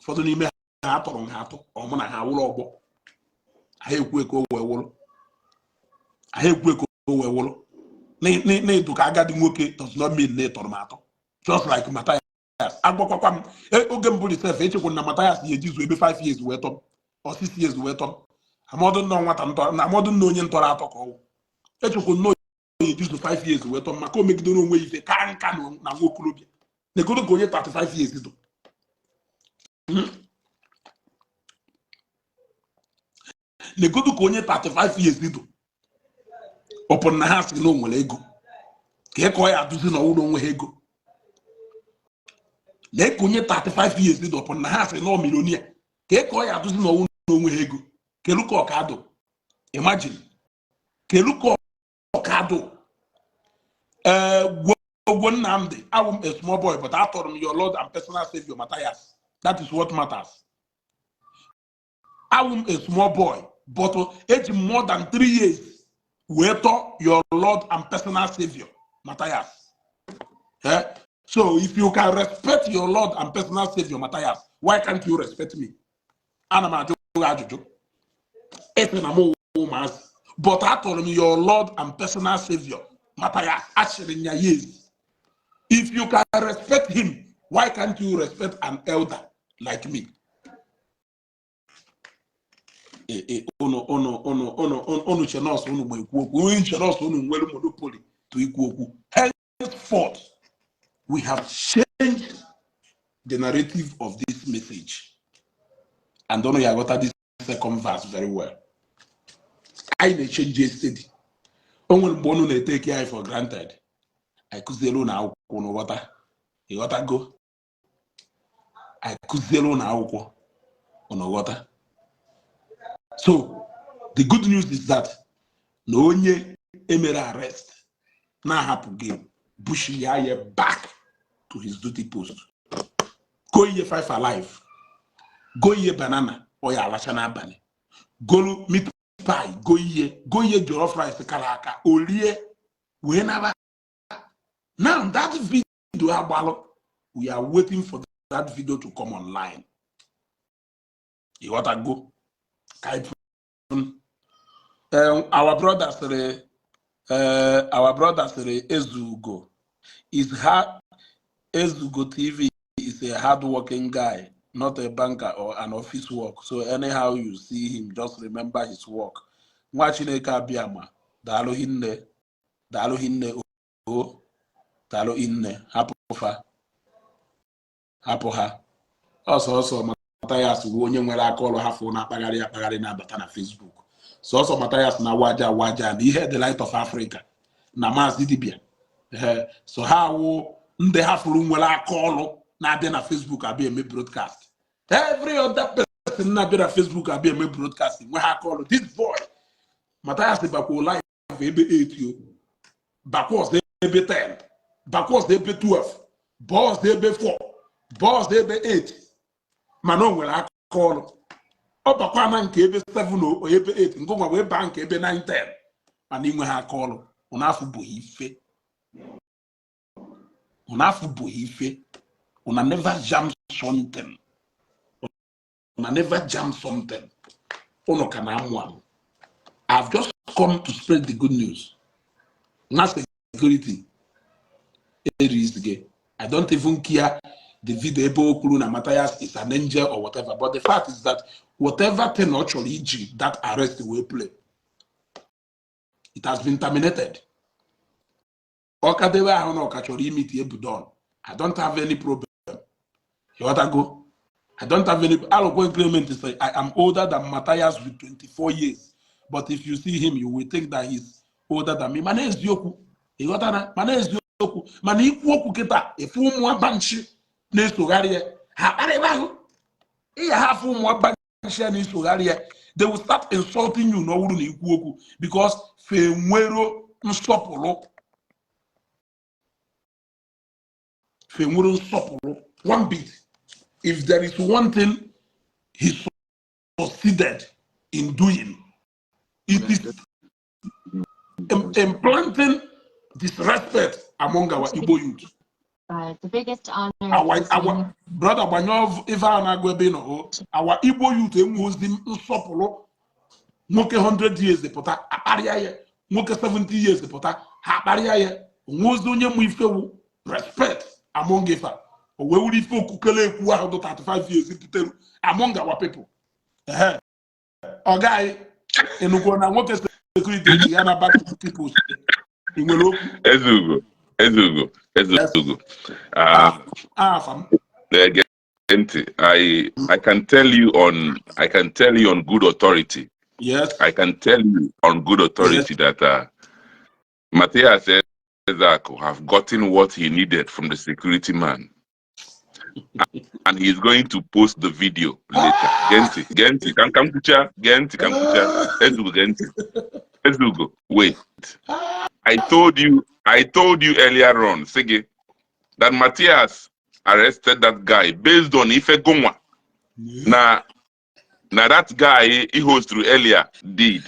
ụfọdụ n'ime ha atọrọ ha atọ ọmụ na ha wụrụ ọgbọ. Ha ekwu ka o wee wụrụ, ha ekwu ka o wee wụrụ. Na-edu ka agadi nwoke does not mean na ịtọrọ m atọ. Just like Matthias, agwakwakwa m oge mbụ sef, echekwa na Matthias ya ejizu ebe 5 years wee tọm or 6 years wee tọm. Amọdụ nnọọ nwata ntọ na amọdụ nna onye ntọrọ atọ ka ọwụ. Echekwa nnọọ ya ejizu 5 years wee tọm, maka o megidere onwe ya ife ka nka na nwa okorobịa negodo ka onye 35 years dụ. Negodo ka onye 35 years dụ ọpụrụ na ha sị na o nwere ego ka ịkọ ya adụzi na ọwụrụ onwe ha ego. Lee ka onye 35 years dị ọpụrụ na ha sị na ọ millionaire, ka ịkọ ya adụzi na ọwụrụ onwe ha ego. Kelu ka ọka adụ? Imagine, kelu ka ọka adụ? Ee, gwogwo Nnamdi, awụ m a small boy, but atọrọ m your Lord and personal savior Matthias. That is what matters. Awụ m a small boy, but eji m more than 3 years wee tọọ your Lord and personal savior Matthias. Eh? So if you can respect your Lord and personal savior Matthias, why can't you respect me? Ana m ajụ gị ajụjụ. Esi na m ụmụazị, but atọrọ m your Lord and personal savior Matthias, achịrị ya years. If you can respect him, why can't you respect an elder like me? Unu unu unu unu unu che nọọsụ unu ma ekwu okwu, onye nche nọọsụ unu nwere monopoly to ikwu okwu. Henceforth, we have changed the narrative of this message, and unu ya aghọta this second verse very well. Anyị na-echange steady. O nwere mgbe unu na-etake anyị for granted. Anyị kụziere unu akwụkwọ, unu ghọta. Ịghọtago? Anyị kụziere unu akwụkwọ, unu ghọta. So the good news is that na onye emere arrest na-ahapụ gị bushi ya ya back to his duty post. Go ihe Five Alive, go ihe banana ọ ya alacha n'abalị, golu meat pie, go ihe, go ihe jollof rice kara aka olie wee naba. Now that video agbalụ, we are waiting for that video to come online. Ịghọtago? Ka anyị pụ. Our brother sịrị Ezugo is ha Ezugo TV is a hardworking guy, not a banker or an office work. So anyhow you see him, just remember his work. Nwa Chineke abịama, daalụ hinne, daalụ hinne o, daalụ hinne, hapụ fa, hapụ ha. Ọsọsọ Mathias bụ onye nwere aka ọrụ, hafụ na-akpagharị akpagharị na-abata na Facebook. Sọsọ Mathias na waja waja na ihe the Light of Africa na Maazị Dibia. Ee, so ha wụ ndị ha fụrụ nwere aka ọrụ na-abịa na Facebook abịa eme broadcast. Every other person na-abịa na Facebook abịa eme broadcast nwe ha aka ọrụ. This boy Mathias bakwa live ebe 8 o, bakwa ọzọ ebe 10, bakwa ọzọ ebe 12, baa ọzọ ebe 4, baa ọzọ ebe 8, mana o nwere aka ọrụ. Ọ bakwa na nke ebe 7 o ebe 8, ngụnwa wee baa nke ebe 9, 10, mana inwe ha aka ọrụ. Ụnụ afụbụghị ife, ụnụ afụbụghị ife. Una never jam something, una never jam something. Ụnụ ka na-amụ amụ. I've just come to spread the good news na security erizge. I don't even care the video ebe o kwuru na Matthias is an angel or whatever, but the fact is that whatever thing ọ chọrọ iji that arrest wee play, it has been terminated. Ọkadewe ahụ na ọka chọrọ imiti Ebudon, I don't have any problem. Ịghọtago? I don't have any. Alokwe Clement say, "I am older than Matthias with 24 years, but if you see him, you will think that he's older than me." Mana eziokwu, ịghọtara? Mana eziokwu, mana ikwu okwu kịta efu ụmụ abanchi na-esogharị ya, ha kparịba ahụ ịya ha afụ ụmụ abanchi ya na-esogharị ya, they will start insulting you na ọ bụrụ na ikwu okwu, because fe nwero nsọpụrụ, fe nwere nsọpụrụ one bit. If there is one thing he succeeded in doing, it is implanting disrespect among our Igbo youth. The biggest honor Our is our brother, gbanyụọ ife a na-agụ ebe ị nọ o. Our Igbo youth enweghịzi nsọpụrụ. Nwoke 100 years pụta, akparịa ya. Nwoke 70 years pụta, ha akparịa ya. Onweozi onye mụ ifewu respect among ife a. O wee wuru ife okukele ekwu ahụ dị 35 years butere among our people. Ehe, ọ gaghị enugwu na nwoke security ji ya na back to people. Ị nwere okwu? Ezugo, Ezugo, Ezugo. Afa m. Ege ntị, I can tell you on good authority. I can tell you on good authority that Matthias Ezeaku have gotten what he needed from the security man. And he's going to post the video later. Gee ntị, gee ntị, ka m kwucha, gee ntị, ka m kwucha. Ezugo, gee ntị. Ezugo, wait. I told you earlier on, sị gị, that Matthias arrested that guy based on ife gonwa. Na that guy he hosted earlier did.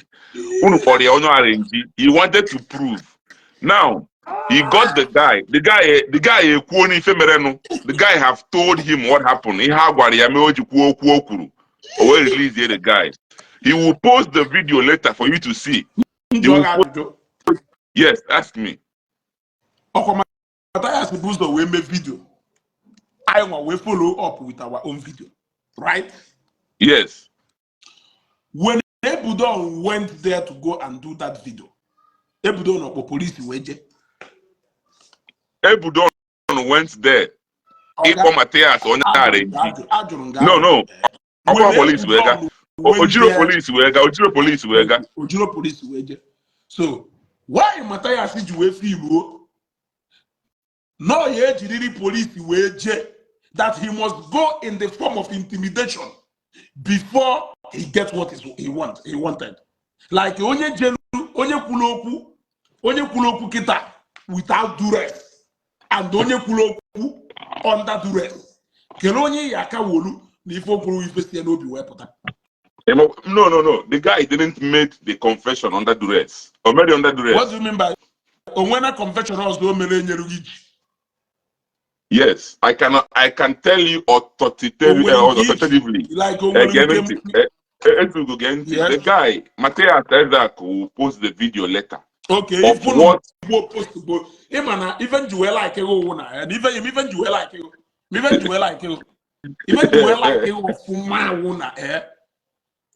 Unu kpọrọ ya onye arrange. He wanted to prove. Now, he got the guy. The guy ekwuo n'ife merenụ. The guy have told him what happened. Ihe a gwara ya mee o ji kwuo okwu o kwuru. O wee release the guy. He will post the video later for you to see. M jụọ gị ajụjụ. Yes, ask me. Ọkwa Matthias bụ ụzọ wee mee video, anyị nwa wee follow up with our own video, right? Yes. When Ebudon went there to go and do that video, Ebudon ọkpọ police wee jee? Ebudon went there. Ịkpọ Matthias onye arrange. Ajụrụ m gị. No. Ọkwa When police wee gaa. Ebudon went Ojiro there- police wee gaa. Ojiro police wee gaa. Ojiro police wee jee. So why Matthias ji wee filuo nọọ ya ejiriri police wee jee, that he must go in the form of intimidation before he gets what is, he want, he wanted? Like onye jelu, onye kwuru okwu, onye kwuru okwu kịta without duress and onye kwuru okwu under duress, kelee onye ya aka wolu na ife o kwuru, ife si ya n'obi wee pụta? No. The guy didn't make the confession under duress. Or maybe under duress. What do you mean by onwe na confession ọzọ o mere enyere gị ji? Yes, I can. I can tell you authoritatively. O nwere nke iji? Authoritatively. Like o nwere Gee nke ntị. Ezugo, gee ntị. Yes. The guy, Matthias Ezeaku, will post the video later Okay, of ife what unu post go. Ịma na ife nji wee like ịhụ na ya na ife nji wee like ịhụ. Ife nji wee like ịhụ. Ife nji wee like ịhụ ọfụma awụ na eh.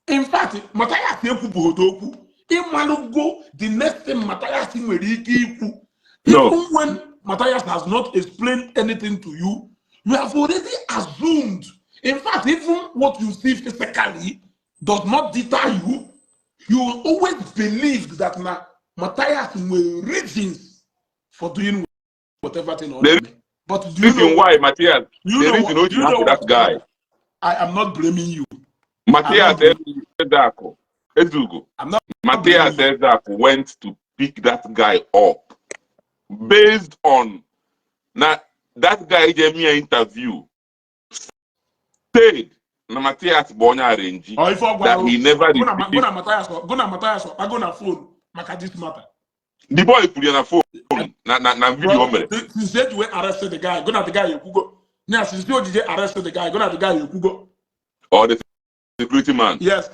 In fact, Matthias ekwubụghị okwu. Ịmalụgo the next thing Matthias nwere ike ikwu. No. Even when Matthias has not explained anything to you, you have already assumed. In fact, even what you see physically does not deter you. You always believed that na Matthias nwere reasons for doing whatever thing ọ The na-eme. But do you reason know why Matthias, do you the know reason what o do ji you know hapụ that what guy, I am not blaming you. I'm not Matthias blaming you. Ezeaku, Ezugo, I'm not Matthias blaming you. Ezeaku went to pick that guy up based on na that guy gave me an interview, said na Matthias bụ onye arrange, Or if ọ that gwara he never go na go received. na Matthias, go na Matthias, go na phone maka this matter. The boy kwuru ya na phone na video o Brother, mere. since eji wee arrested the guy, go na the guy ekwugo. Now since ojije arrested the guy, go na the guy ekwugo. Or the security man. Yes.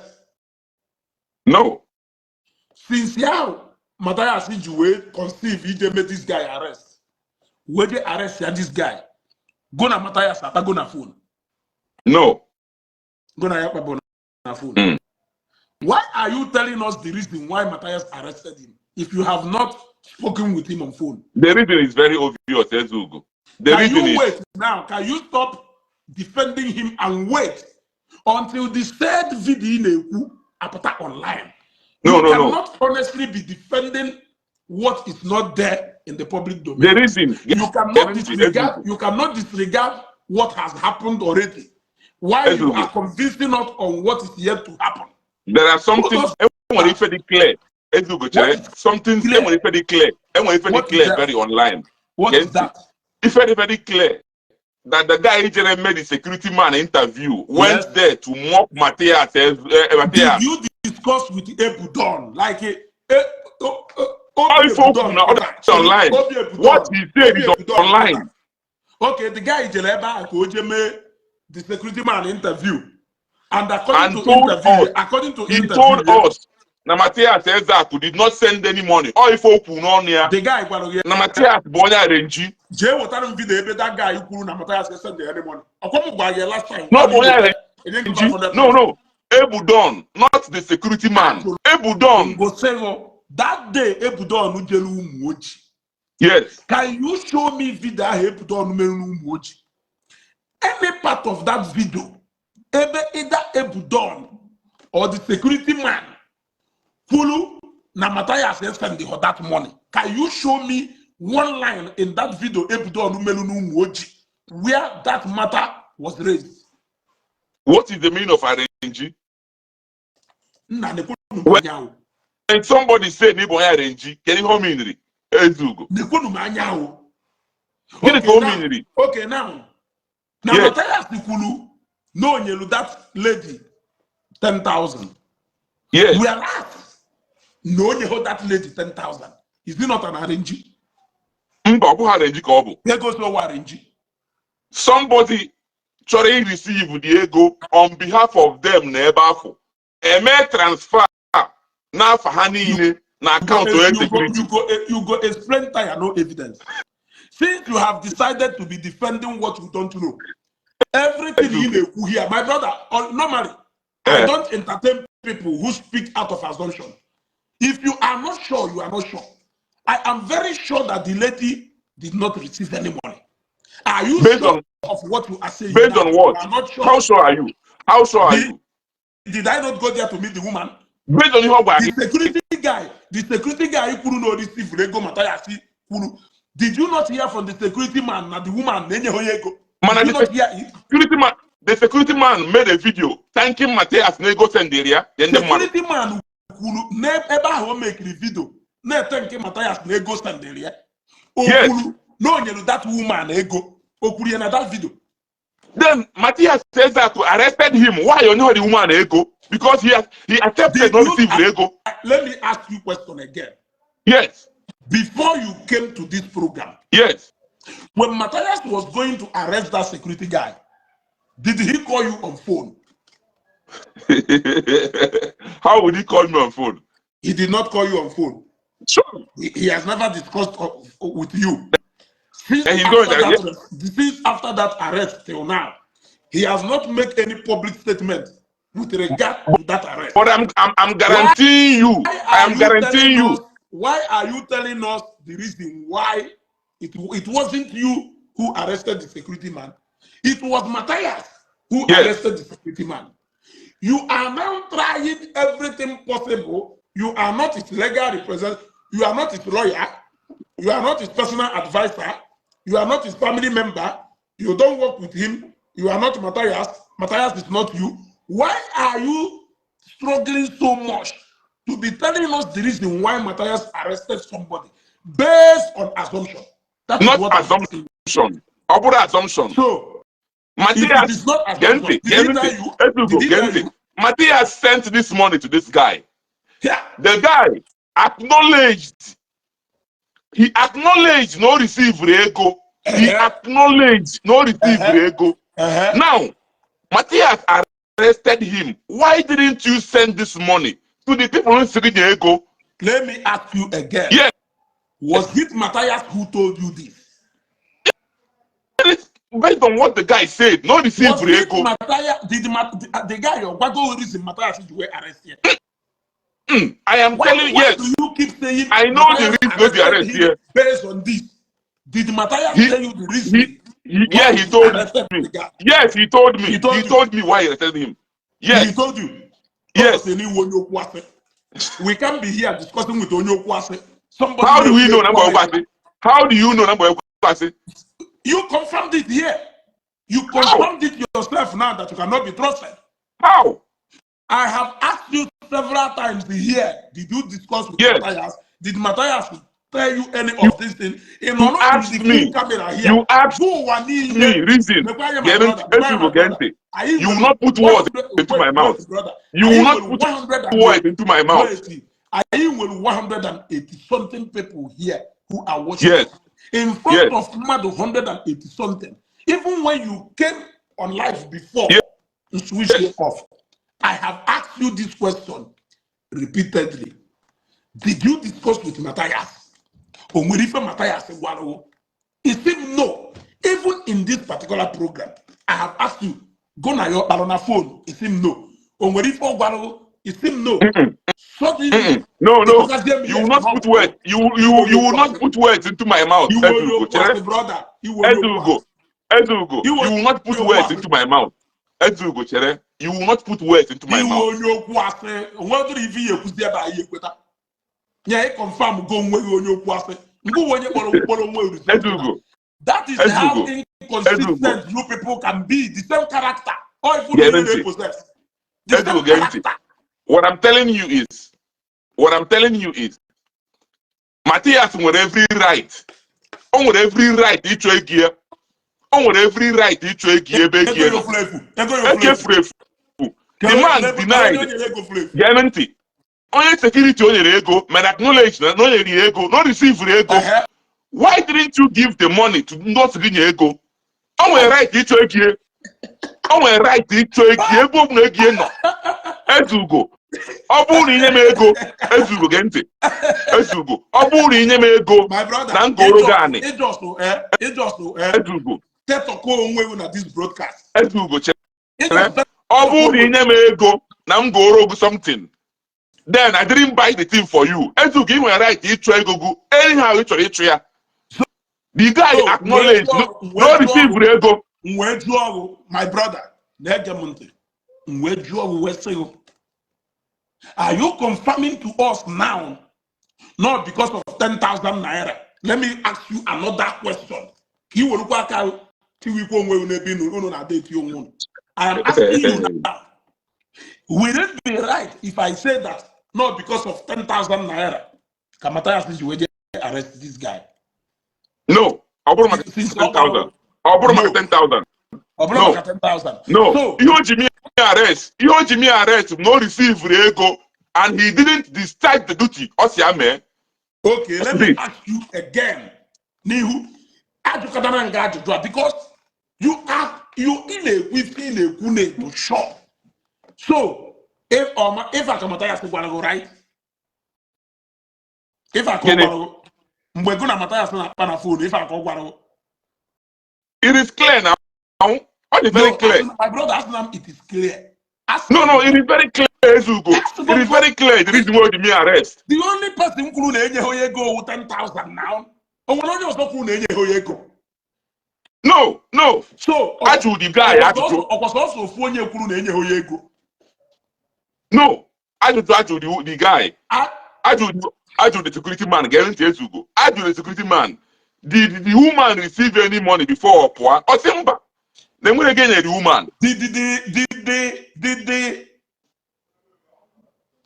No. Since now Matthias ji wee conceive ije make this guy arrest. Wee je arrest ya this guy. Go na Matthias akpago na phone. No. Go na ya kpago na phone. Why are you telling us the reason why Matthias arrested him if you have not spoken with him on phone? The reason is very obvious, Ezugo. The Can reason you is wait now? Can you stop defending him and wait until the third video na-ekwu apụta online? No, You no. cannot honestly be defending what is not there in the public domain. The reason You cannot Ezugo, disregard. You cannot disregard what has happened already. Why you Ezugo. are convincing us on what is yet to happen? There are Who something does enwere ife dị clear. Ezugo, What chere is something clear? enwere ife dị clear. Enwere ife dị What is clear that? very online. What Gee is ntị. that? Ife dị very clear that the guy ejere made the security man interview went there to mock Matthias, Matthias. Did you discuss with Ebudon? Like oh, How Obi if open Ebudon now pụta. online? Obi Ebudon. What he said Obi is Ebudon online. pụta. Okay, the guy jere ebe ahụ ka o jee mee the security man interview. And according And to told interview, us, according to he interview, told us na Matthias Ezeaku did not send any money. Ọ ife o kwuru n'ọnụ ya. The guy gwara ya Na Matthias bụ onye arrange. Jee wetara m video ebe that guy kwuru na Matthias send any money. Ọkwa m gwara ya last time. No, bụ onye arrange. Enye gị 500,000. No. Ebudon, not the security man. Ebudon. Gosego, that day Ebudon jere ụmụ ojii. Yes. Can you show me video ahụ Ebudon mere n'ụmụ ojii? Any part of that video, ebe either Ebudon or the security man kwuru na Matthias send her that money. Can you show me one line in that video Ebudon mere n'ụmụ ojii where that matter was raised? What is the meaning of arrange? Nna, nekwenu m anya ahụ. When somebody say na ịbụ onye arrange, kedu ihe o meaniri? Ezugo. Nekwenu m anya ahụ. Gịnị ka o meaniri? Okay, now. Na Matthias kwuru na o nyelu that lady 10,000. Whereas na o nyeghị that lady 10,000. Is it not an arrange? Mba, ọ bụghị arrange ka ọ bụ. Ego so wa arrange. Somebody chọrọ i receive the ego on behalf of them na ebe afọ. Eme transfer n'afa ha niile na akaụntụ onye security. You go explain tire, no evidence. Since you have decided to be defending what you don't know, everything you na-ekwu here, my brother, normally, I don't entertain people who speak out of assumption. If you are not sure, you are not sure. I am very sure that the lady did not receive any money. Are you Based sure on of what you are saying Based now? on what? You are not sure. How sure are you? How sure are you? Did I not go there to meet the woman? Based on ihe ọ gwara The gị. security guy, the security guy kwuru na o receive ego Matthias kwuru. Did you not hear from the security man na the woman na-enye ha ego? Mana Did you the not hear it? security man made a video thanking Matthias na ego sendịrị ya nye ndị mmadụ. Security man kwuru n'ebe ahụ o mekiri video na-ete nke Matthias na ego sendịrị ya. O kwuru na o nyere that woman ego. O kwuru ya na that video. Then Matthias says that to arrested him. Why you know the woman ego? Because he accepted Did not you receive the ego. Let me ask you question again. Yes. Before you came to this program, when Matthias was going to arrest that security guy, did he call you on phone? How would he call me on phone? He did not call you on phone. Sure. He has never discussed with you. Since And he's after going there. that, since after that arrest till now, he has not made any public statement with regard to that arrest. But I'm guaranteeing you. Why I are am you guaranteeing telling you. us? Why are you telling us the reason why it wasn't you who arrested the security man? It was Matthias who arrested the security man. You are now trying everything possible. You are not his legal representative. You are not his lawyer. You are not his personal advisor. You are not his family member. You don't work with him. You are not Matthias. Matthias is not you. Why are you struggling so much to be telling us the reason why Matthias arrested somebody based on assumption? That is Not what I'm asking. assumption. Ọ bụrụ assumption. So, if it Matthias, is not gee assumption, ntị, did gee he tell ntị, you? Ezugo, Did he gee tell ntị. you? Matthias sent this money to this guy. The guy acknowledged. He acknowledged no receive ego. He acknowledged no receive ego. Now, Matthias arrested him. Why didn't you send this money to the people who siri ego? Let me ask you again. Yes. Was it Matthias who told you this? It is based on what the guy said. No receive Was it ego. Matthias? Did the guy your Gwago reason Matthias you were arrested? I am Why, telling why yes. do you keep saying I know the Matthias reason no be arrested arrest him here? based on this? Did Matthias tell you the reason why Yeah, he he told arrested me. the guy? Yes, he told me. He told He you. told me why he arrested him. He Yes. told you. Yes. We can't be here discussing with onye okwu asị. Somebody How do we know na-ekwu number asị. okwu asị? How do you know number okwu asị? You confirmed it here. You How? confirmed it yourself now that you cannot be trusted. How? I have asked you several times here. Did you discuss with Matthias? Did Matthias tell you any of these things? In You honor of asked the me. full camera here. You asked Go one me reason. My Gee brother, ntị, my Ezugo, gee brother. ntị. Anyị You will nwere not put words 100 into wait, my mouth. wait, brother. You Anyị will not nwere put 100 words into my mouth. Wait, anyị nwere 180 something people here who are watching us. In front of mmadụ 180 something. Even when you came on live before, you switch you off. I have asked you this question repeatedly. Did you discuss with Matthias? O nwere ife Matthias gwara gị? It seems no. Even in this particular program, I have asked you, go na your kpalụ na phone. It seems no. O nwere ife ọ gwara gị? It seems no. Suddenly, No. ịpụtazie m You here will not put words. You will not put words into my mouth. Iwe onye Ezugo, okwu chere. asị, brother. Iwe onye okwu Ezugo, asị. Ezugo, Iwe you will not put onye okwu words asị. into my mouth. Ezugo, chere. You will not put words into my Iwe mouth. onye okwu asị. Onwedịrị ife ihe ekwuzi ebe anyị ekweta. Nye ị confirm go onwe gị onye okwu asị. Ngụ onye kpọrọ onwe result. Ezugo, That is how Ezugo, inconsistent you people can be. The same character. Or if Gee you ntị. possess. The same Ezugo, gee ntị. character. What I'm telling you is, Matthias nwere every right. O nwere every right ịchọ ego ya. O nwere every right ịchọ ego ya ebe ego Ego ya ya nọ. furu efu. Ego ya Ego furu efu. efuru efu. The man denied. Onye nyere ego furu efu. Gee ntị. Onye security o nyere ego mere acknowledge na o nyere ya ego, na o receive ego. Why didn't you give the money to ndị ọ sị gị nye ego? O nwere right ịchọ ego ya. O nwere right ịchọ ego ya ebe ọ bụla ego ya nọ. Ezugo, ọ bụrụ na inye m ego, Ezugo, gee ntị. Ezugo, ọ bụrụ na inye m ego My brother, na ngoro gị anị. Ịjọsụ, Ezugo, tetọkọ onwe gị na this broadcast. Ezugo, chere. Ịjọsụ Ọ bụrụ na inye m ego na m goro gị something, then I didn't buy the thing for you. Ezugo, ị nwere right ịchọ ego gị anyhow ị chọrọ ịchụ ya. The guy So, acknowledged no receive ego. M wee jụọ gị, my brother, na-ege m ntị. M wee jụọ gị wee sị gị, are you confirming to us now, not because of 10,000 naira? Let me ask you another question. Ka ị werukwa aka tiwikwa onwe unu ebe unu na-ada eti onwe unu. I am asking you now, will it be right if I say that not because of 10,000 naira ka Matthias ji wee jee arrest this guy? No, ọ bụrụ maka Since 10,000. Ọ bụrụ maka No. 10,000. Ọ bụrụ No. maka 10,000. No. So, Ihe o ji mee arrest, ihe o ji mee arrest bụ na o receive ego and he didn't discharge the duty ọ si ya mee. Okay, let me Please. ask you again. N'ihu, ajụkọtara nga ajụjụ a because you are you ị na-ekwu ife ị na-ekwu na-ebu sure. So if ọma if aka Mathias gwara gị, right, if aka ọ Gịnị? gwara gị mgbe gụ na Mathias na-akpa na phone, if aka ọ gwara gị. It is clear now. Ọ dị very No, clear. My brother, asị na m it is clear. Asị No, no, it is very clear, Ezugo. It is very clear the reason why me arrest. The only person kwuru na enyeghị onye ego wụ 10,000 now. O nwere onye ọzọ kwuru na enyeghị onye ego? No. So Ajụ the guy ajụjụ. ọkwa sọsọ ofu onye kwuru na enyeghị onye ego? No. Ajụjụ ajụ the guy. Ajụ the security man. Gee ntị, Ezugo. Ajụ the security man. Did the woman receive any money before ọ pụọ? Ọ sị mba. Na enwere ego enyere the woman. Did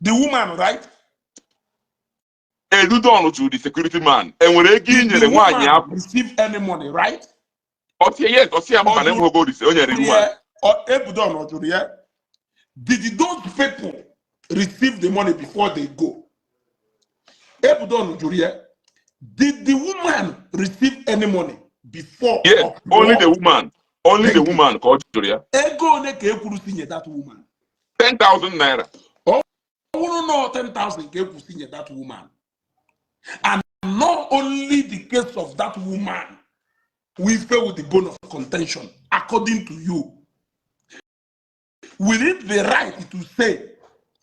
the woman, right? Eludon to the security man. Enwere ego i Did the nyere nwaanyị woman ahụ? receive any money, right? Ọ sị yes, ọ sị ya mba, na Ọ enweghị ego o nyere the woman. Yeah, or Ebudon ọ jụrụ ya. Did those people receive the money before they go? Ebudon jụrụ ya. Did the woman receive any money before Yes, ọ only pụọ? the woman. Only the Thank you. woman ka ọ jụrụ ya. Ego ole ka e kwuru si nye that woman? 10,000 naira. Ọ bụrụ na ọ 10,000 ka e kwuru si nye that woman, and not only the case of that woman we fail with the bone of contention, according to you, will it be right to say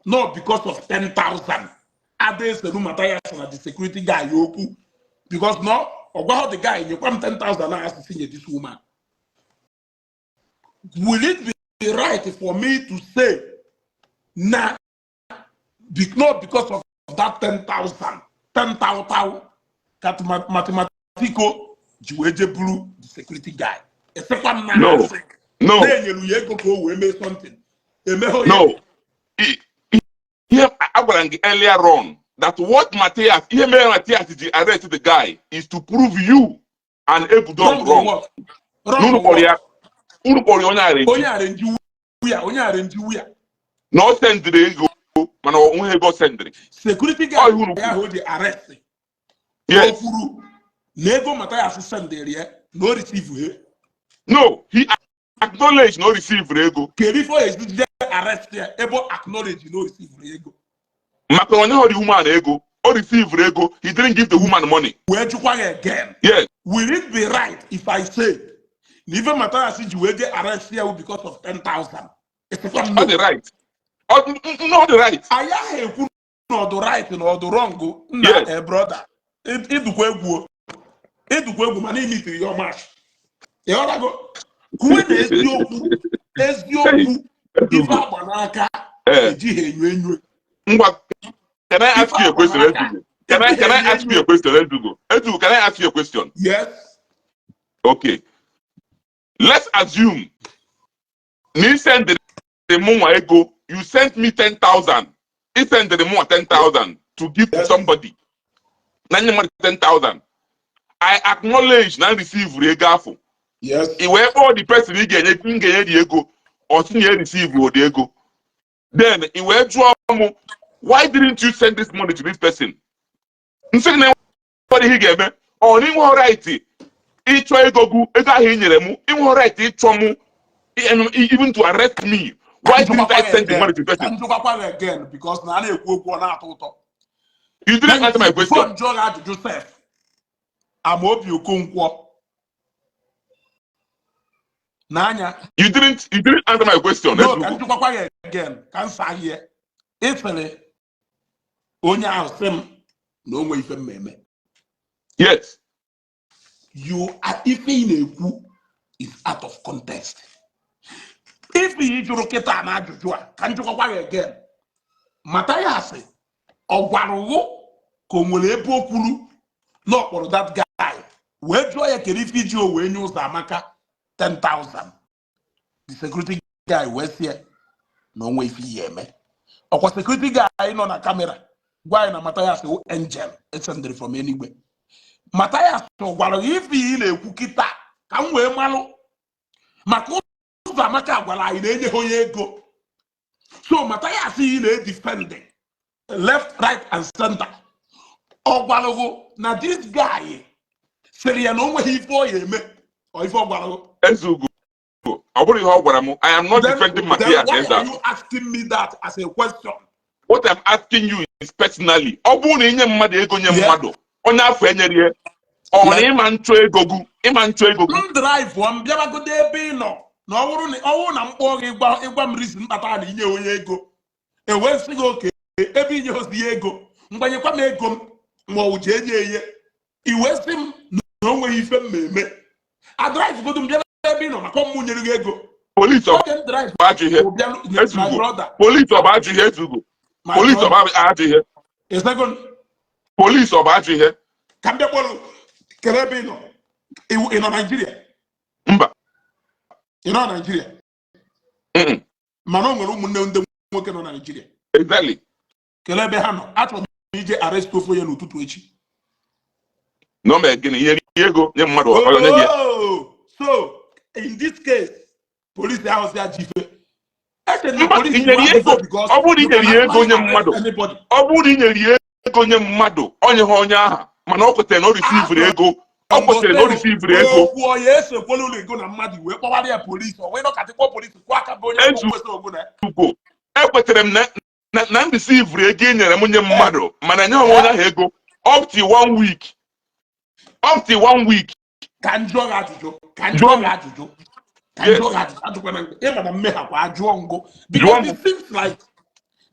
not because of 10,000 Ade Matthias na the security guy okwu, because no ọgwa the guy nyekwa m 10,000 na asịsị nye this woman? Will it be right for me to say na not because of that 10,000, 10,000 that mathematico ji wee je buru the security guy? Esekwa m na No. asị No. na-enyere ya ego ka o wee mee something emeghe ya. No. Ihe a gwara m gị earlier on that what Matthias, ihe mere Matthias ji arrest the guy is to prove you and Ebudon Wrong wrong. What? Wrong? N'unu kpọrọ ya, unu kpọrọ ya onye arrange. Onye arrange wuya, onye arrange wuya. Na ọ sendịrị ego, mana ọ nweghị ego ọ sendịrị. Security guy Ọ ihe unu ya kwuru. ahụ o ji arrest, o kwuru na ego Matthias sendịrị ya na o receive he? No, he acknowledged na o receive ego. Kedu ife o ezije arrest ya ebe o acknowledge na o receive ego? Maka na onye hụrụ the woman ego, o receive ego, he didn't give the woman money. Wee jụkwa ya again. Yes. Will it be right if I say na ife Matthias ji wee je arrest ya because of 10,000? Esikwa m Ọ no. dị right. No, ọ dị right. Anyị ahụ ekwu na ọdụ right na ọdụ wrong nna. Yes. Brother, ịdụkwa egwu o. Ịdụkwa egwu, mana imitiri your match. Ịghọtago? Kwuwe na eziokwu, eziokwu, ife agba n'aka ejighị enyo enyo. Ngwa, can I ask you a question, Ezugo? Can I ask you a question, Ezugo? Ezugo, can I ask you a question? Yes. Okay. Let's assume me send the mụnwa ego, you sent me 10,000. He sent the mụnwa 10,000 to give to somebody. Na nye mmadụ 10,000. I acknowledge na receive ego afọ. I wee kpọọ the person ị ga-enye, m ga-enye the ego, ọ sị na ya receive the ego. Then i wee jụọ m, "Why didn't you send this money to this person?" Nsị gị na enwere ihe ị ga-eme. Ọ na inwe right ịchọ ego gụ, ego ahụ ị nyere m, inwe right ịchọ mụ, even to arrest me. Why didn't I send the money to the person? Njụkwakwa gị again, because na a na-ekwu okwu, ọ na-atọ ụtọ. You didn't answer my Before question. njụọ gị ajụjụ sef, Amaobi Okonkwo n'anya. You didn't answer my question. No, ka Ezugo. njụkwakwa gị again, ka m saa gị ya. Ịsịrị onye ahụ sị m na o nwe ife mmemme. Yes. You are, ife ị na-ekwu is out of context. Ife ị jụrụ kịta na ajụjụ a, ka njụkwakwa gị again, Mathias ọ gwara ụghụ ka o nwere ebe o kwuru na ọ kpọrọ that guy wee jụọ ya kedu ife iji o wee nye ụzọ amaka 10,000, the security guy wee sị ya na onwe ife ihe eme? Ọkwa security guy nọ na camera gwa anyị na Mathias wụ angel esendịrị from eluigwe. Mathias gwara gị ife ị na-ekwu kịta ka m wee malụ, maka ụzọ amaka gwara anyị na enyeghị onye ego. So Mathias ị na-edefend left, right and center, ọ gwara gị na this guy sịrị ya na o nweghị ife ọ ya eme? Ọ ife ọ gwara gị? Ezugo. Ọ bụrụ ihe ọ gwara m. I am not Then, defending then Matthias why are Ezeaku. you asking me that as a question? What I'm asking you is personally, ọ bụrụ na inye mmadụ ego nye mmadụ, onye afọ enyere ya, ọ na ịma nchọ ego gụ, ịma nchọ ego gụ. M drive m bịabagodo ebe ị nọ na ọ bụrụ na ọ bụrụ na m kpọọ gị, ịgwa m reason kpatara na inye onye ego, ewee sị gị oke ebe inye ozi ya ego, mgbanyekwa m ego m ma ọ wụ jee nye ihe, i wee sị m na o nweghị ife m ma eme. A drive godo m bịa ebe ị nọ maka ọmụ nyere gị ego. Police ọ Oge m drive bụ ajọ ihe. bịa, my Ezugo. brother. Police ọ bụ ajọ ihe, Ezugo? My Police ọ brother. bụ ajọ ihe? Ịsago? Police ọ bụ ajọ ihe? Ka m bịa kpọrọ kere ebe ị nọ. Ị nọ Naijiria? Mba. Ị nọ Naijiria? Mm-mm. Mana o nwere ụmụnne ndị nwoke nọ na Naijiria? Exactly. Kelee ebe ha nọ? Achọrọ m ije arrest ofu onye n'ụtụtụ echi. Na o mere gịnị? Ihe ego nye mmadụ, ọ nye gị ya. Oh, so in this case, police ahụ si ajọ ife eche na Mba, police i nyere ya ego. Ọ bụrụ na i nyere ya ego nye mmadụ, ọ bụrụ na i nyere ya ego nye mmadụ, onye ha onye aha, mana ọ kwetara na o receiviri ego, ọ kwetara na o receiviri ego. Okwu onye esokwala ụlọ ego na mmadụ wee kpọwara ya polisi, o wee nọkatị kpọọ polisi kwụọ aka bụ onye Ezu. kwesịrị ogwu na ya. Ugo, ekwetara m na m receiviri ego e nyere m nye mmadụ, mana nye onwe onye ahụ ego up to one week, up to one week. Ka m jụọ gị ajụjụ, ka m Jụọ jụọ m. gị ajụjụ, ka m Yes. jụọ gị ajụjụ. Ajụkwana m, ịma na mmehie kwa ajụọ ngụ. Jụọ Because m. it seems like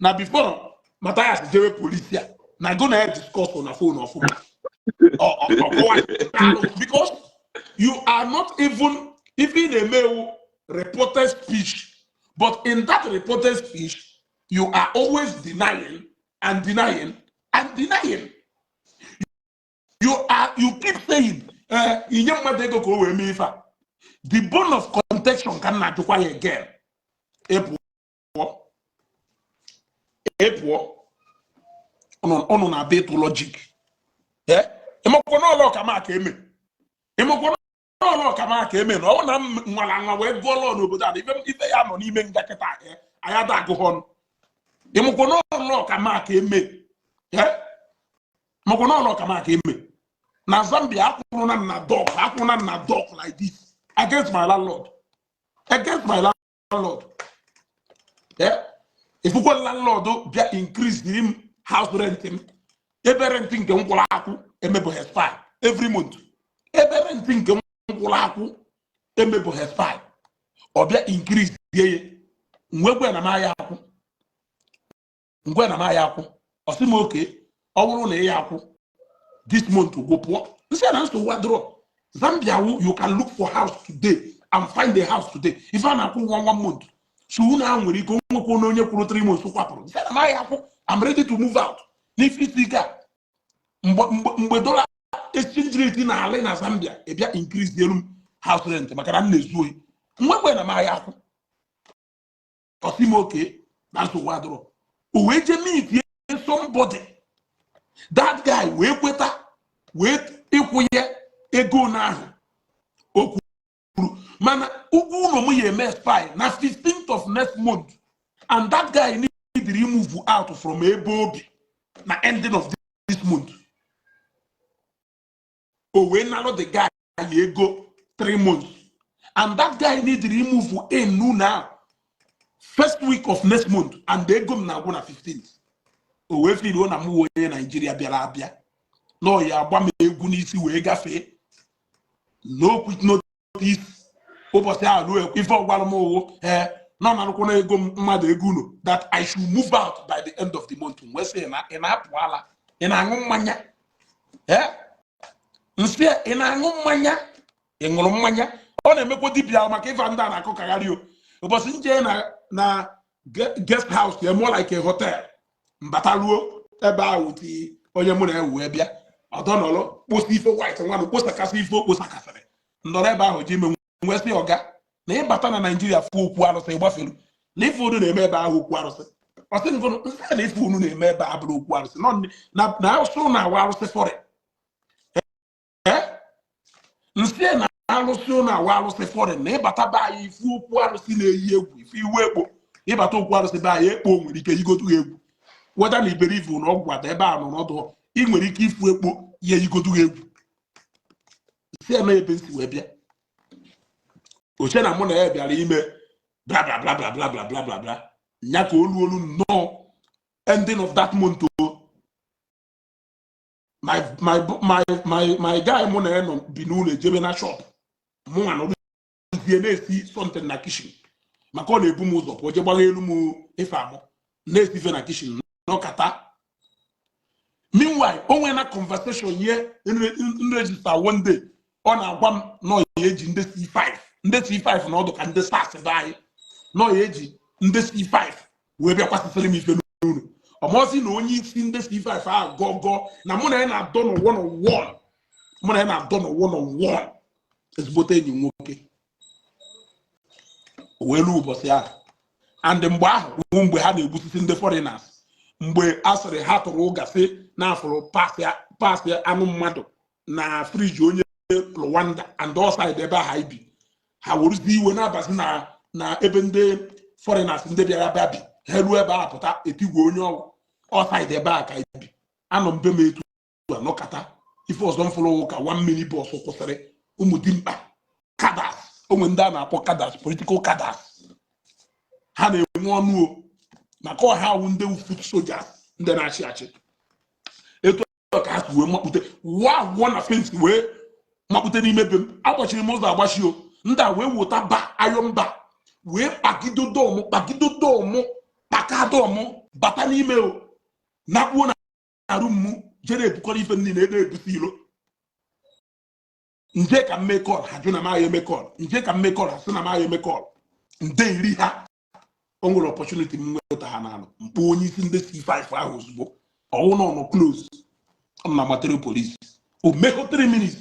na before Matthias jewe polisi a na go na ya discuss na phone ọfụma. Ọ kọwa, because you are not even if ị na-eme ewu reported speech, but in that reported speech you are always denying and denying and denying. You keep saying inye mmadụ ego ka o wee mee ife a. The bone of contention ka m na-ajụkwa ya again. Ịpụọ, ịpụọ, ụnụ na-abịa ịtụ logic. Eh? Ịmakwa na ọlọ ka ma ka eme, ịmakwa na ọlọ ka ma ka eme na ọ na m nwara nwa wee gụọ law n'obodo a na ife ya nọ n'ime nga kịta. Anyị ada agụ ha ọnụ. Ịmakwa na ọlọ ka ma ka eme. Eh? Ịmakwa na ọlọ ka ma ka eme na Zambia, akwụrụ na m na dock, akwụrụ na m na dock like this against my landlord, against my landlord. Eh? Ifukwa landlord bịa increase m house rent m, ebe rent nke m kwụrụ akwụ emebụghị expire every month, ebe rent nke m kwụrụ akwụ emebụghị expire, ọ bịa increase ye ya. Ngwekwe na m aya akwụ, ngwe na m aya akwụ. Ọ sị m oke ọ bụrụ na ị ya akwụ this month, go pụọ. Nsị na nsogbu adịrọ. Zambia wu you can look for house today and find a house today. Ife a na-akwụ one one month, so unu ahụ nwere ike nwekwa na onye kwụrụ 3 months kwapụrụ. Nsị na m aya akwụ, I'm ready to move out. N'ife isi ike a, mgbe dollar exchange rate na-alị na Zambia, ị bịa increase elu m house rent maka na m na-ezu ohi. Nwekwe na m aya akwụ. Ọsị m oke na nsogbu adịrọ. O wee jee meet somebody, that guy wee kweta wee ịkwụnye ego ahụ o kwuru, mana ụgwọ ụlọ m ya eme expire na 15th of next month, and that guy need to move out from ebe obi na ending of this month. O wee nalụ the guy ego 3 months, and that guy need to move in now first week of next month, and ego m na-agwụ na 15th. O wee filuo na mụ onye Naijiria bịara abịa na ọ ya agba m egwu n'isi wee gafee. No quick notice. Ụbọchị ahụ ruo, ife ọgwara m owo ee nọ na arụkwụ na ego m mmadụ ego unu that I should move out by the end of the month. Wee sị na ị na-apụ ala, ị na-aṅụ mmanya. Ee, nsị ị na-aṅụ mmanya, ị ṅụrụ mmanya. Ọ na-emekwa dibịa maka ife ndị a na-akọkagharị o. Ụbọchị nje na guest house ya, more like a hotel, mbataruo ebe ahụ ti onye mụ na ya wee bịa ọdọ nọrọ kposa ife white nwanụ, kposakasị ife o kposakasịrị nọrọ ebe ahụ ji ime. Nwee sị ọga na ịbata na Naijiria fụ okwu arụsị gbafelu na ife unu na-eme ebe ahụ okwu arụsị. Ọsị ngụnụ nsị na ife unu na-eme ebe a bụrụ okwu arụsị nọ na arụsị unu awa arụsị fọrị. Ee, nsị na arụsị unu awa arụsị fọrị na ịbata be anyị ifu okwu arụsị na-eyi egwu, ife iwu ekpo. Ịbata okwu arụsị be anyị, ekpo nwere ike yigotu ha egwu weda na iberivu na ọgwụ ata ebe a nọ n'ọdụ. Ị nwere ike ifu ekpo ya yigotu ha egwu si eme ebe nsi wee bịa. Oche na mụ na ya bịara ime bla bla bla bla bla bla bla bla bla nya ka olu olu nnọọ. Ending of that month o, my guy mụ na ya nọ bi n'ụlọ ejebe na shop. Mụ nwa nọrọzie na-esi something na kitchen, maka ọ na-ebu m ụzọ pụọ je gbagha elu m ife amụ na-esi ife na kitchen n'ọkata. Meanwhile, o nwere na conversation ye nregister one day, ọ na-agwa m na ọ ya eji ndị C5, ndị C5 na ọdụ ka ndị SARS be anyị, na ọ ya eji ndị C5 wee bịakwasịsịrị m ife n'ụlọ. Ọmọzi na onye isi ndị C5 ahụ gọgọ na mụ na ya na-adọ n one on one, mụ na ya na-adọ n one on one, ezigbote enyi m nwoke. O wee ruo ụbọchị ahụ, and mgbe ahụ wụ mgbe ha na-egbusisi ndị foreigners, mgbe a sịrị ha tụrụ ụga sị na afụrụ parts anụ mmadụ na fridge onye Rwanda and outside ebe ahụ anyị bi. Ha weruzi iwe na-abazi na ebe ndị foreigners, ndị bịara bịa bi. Ha ruo ebe ahụ pụta etigwe onye ọgwụ outside ebe a ka anyị bi. Anọ mbe m etu anọkata, ife ọzọ m fụrụ ka one mini bus kwụsịrị, ụmụ dimkpa cadres, onwe ndị a na-akpọ cadres, political cadres, ha na-enwe ọnụ o maka ọha awụ ndị foot soldiers, ndị na-achị achị. Etu ka ha si wee makpute wụọ awụọ na fence wee makpute n'ime be m. Agbachiri m ụzọ agbachi o. Ndị a wee wụta ba ayọ mba wee kpagido door m, kpagido door m, kpaka door m, bata n'ime o, nakpuo na arụ m, jere ebukọrọ ife niile na-ebusi ilo. Nje ka m mee call, ha jụ na m agha eme call. Nje ka m mee call, ha sị na m agha eme call. Nde iri ha o nwere opportunity m nweta ha n'alụ mkpọ onye isi ndị C5 ahụ ozugbo. Ọwụ nọ nọ close, ọ nọ na material police. O mego 3 minutes,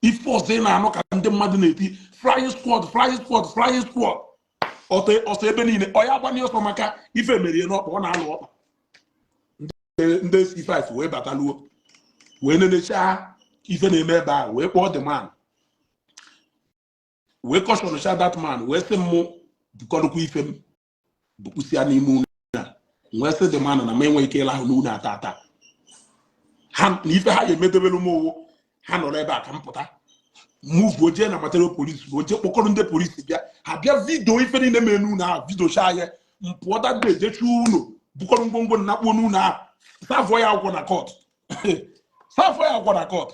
ife ọzọ ị na-anụ ka ndị mmadụ na-eti, "Flying squad, flying squad, flying squad!" Ọsọ ọsọ ebe niile. Ọ ya agbanye ọsọ maka ife merie n'ọkpa, ọ na-alụ ọkpa. Ndị C5 wee bataluo, wee nenechaa ife na-eme ebe ahụ, wee kpọọ the man, wee cautioncha that man, wee sị mụ bukọrọkwa ife m bupụsịa n'ime ụlọ a. Wee sị the man na m enweghị ike ịlahụ n'ụlọ ata ata ha na ife ha ga-emedebelu m owo. Ha nọrọ ebe a ka m pụta move jee na material police, bụ jee kpọkọrọ ndị polisi bịa. Ha bịa video ife niile mere n'ụlọ ahụ, video chaa ya. M pụọ that day, jechuo ụlọ, bukọrọ ngwongwo nakpuo n'ụlọ ahụ, serve ya akwụkwọ na court, serve ya akwụkwọ na court.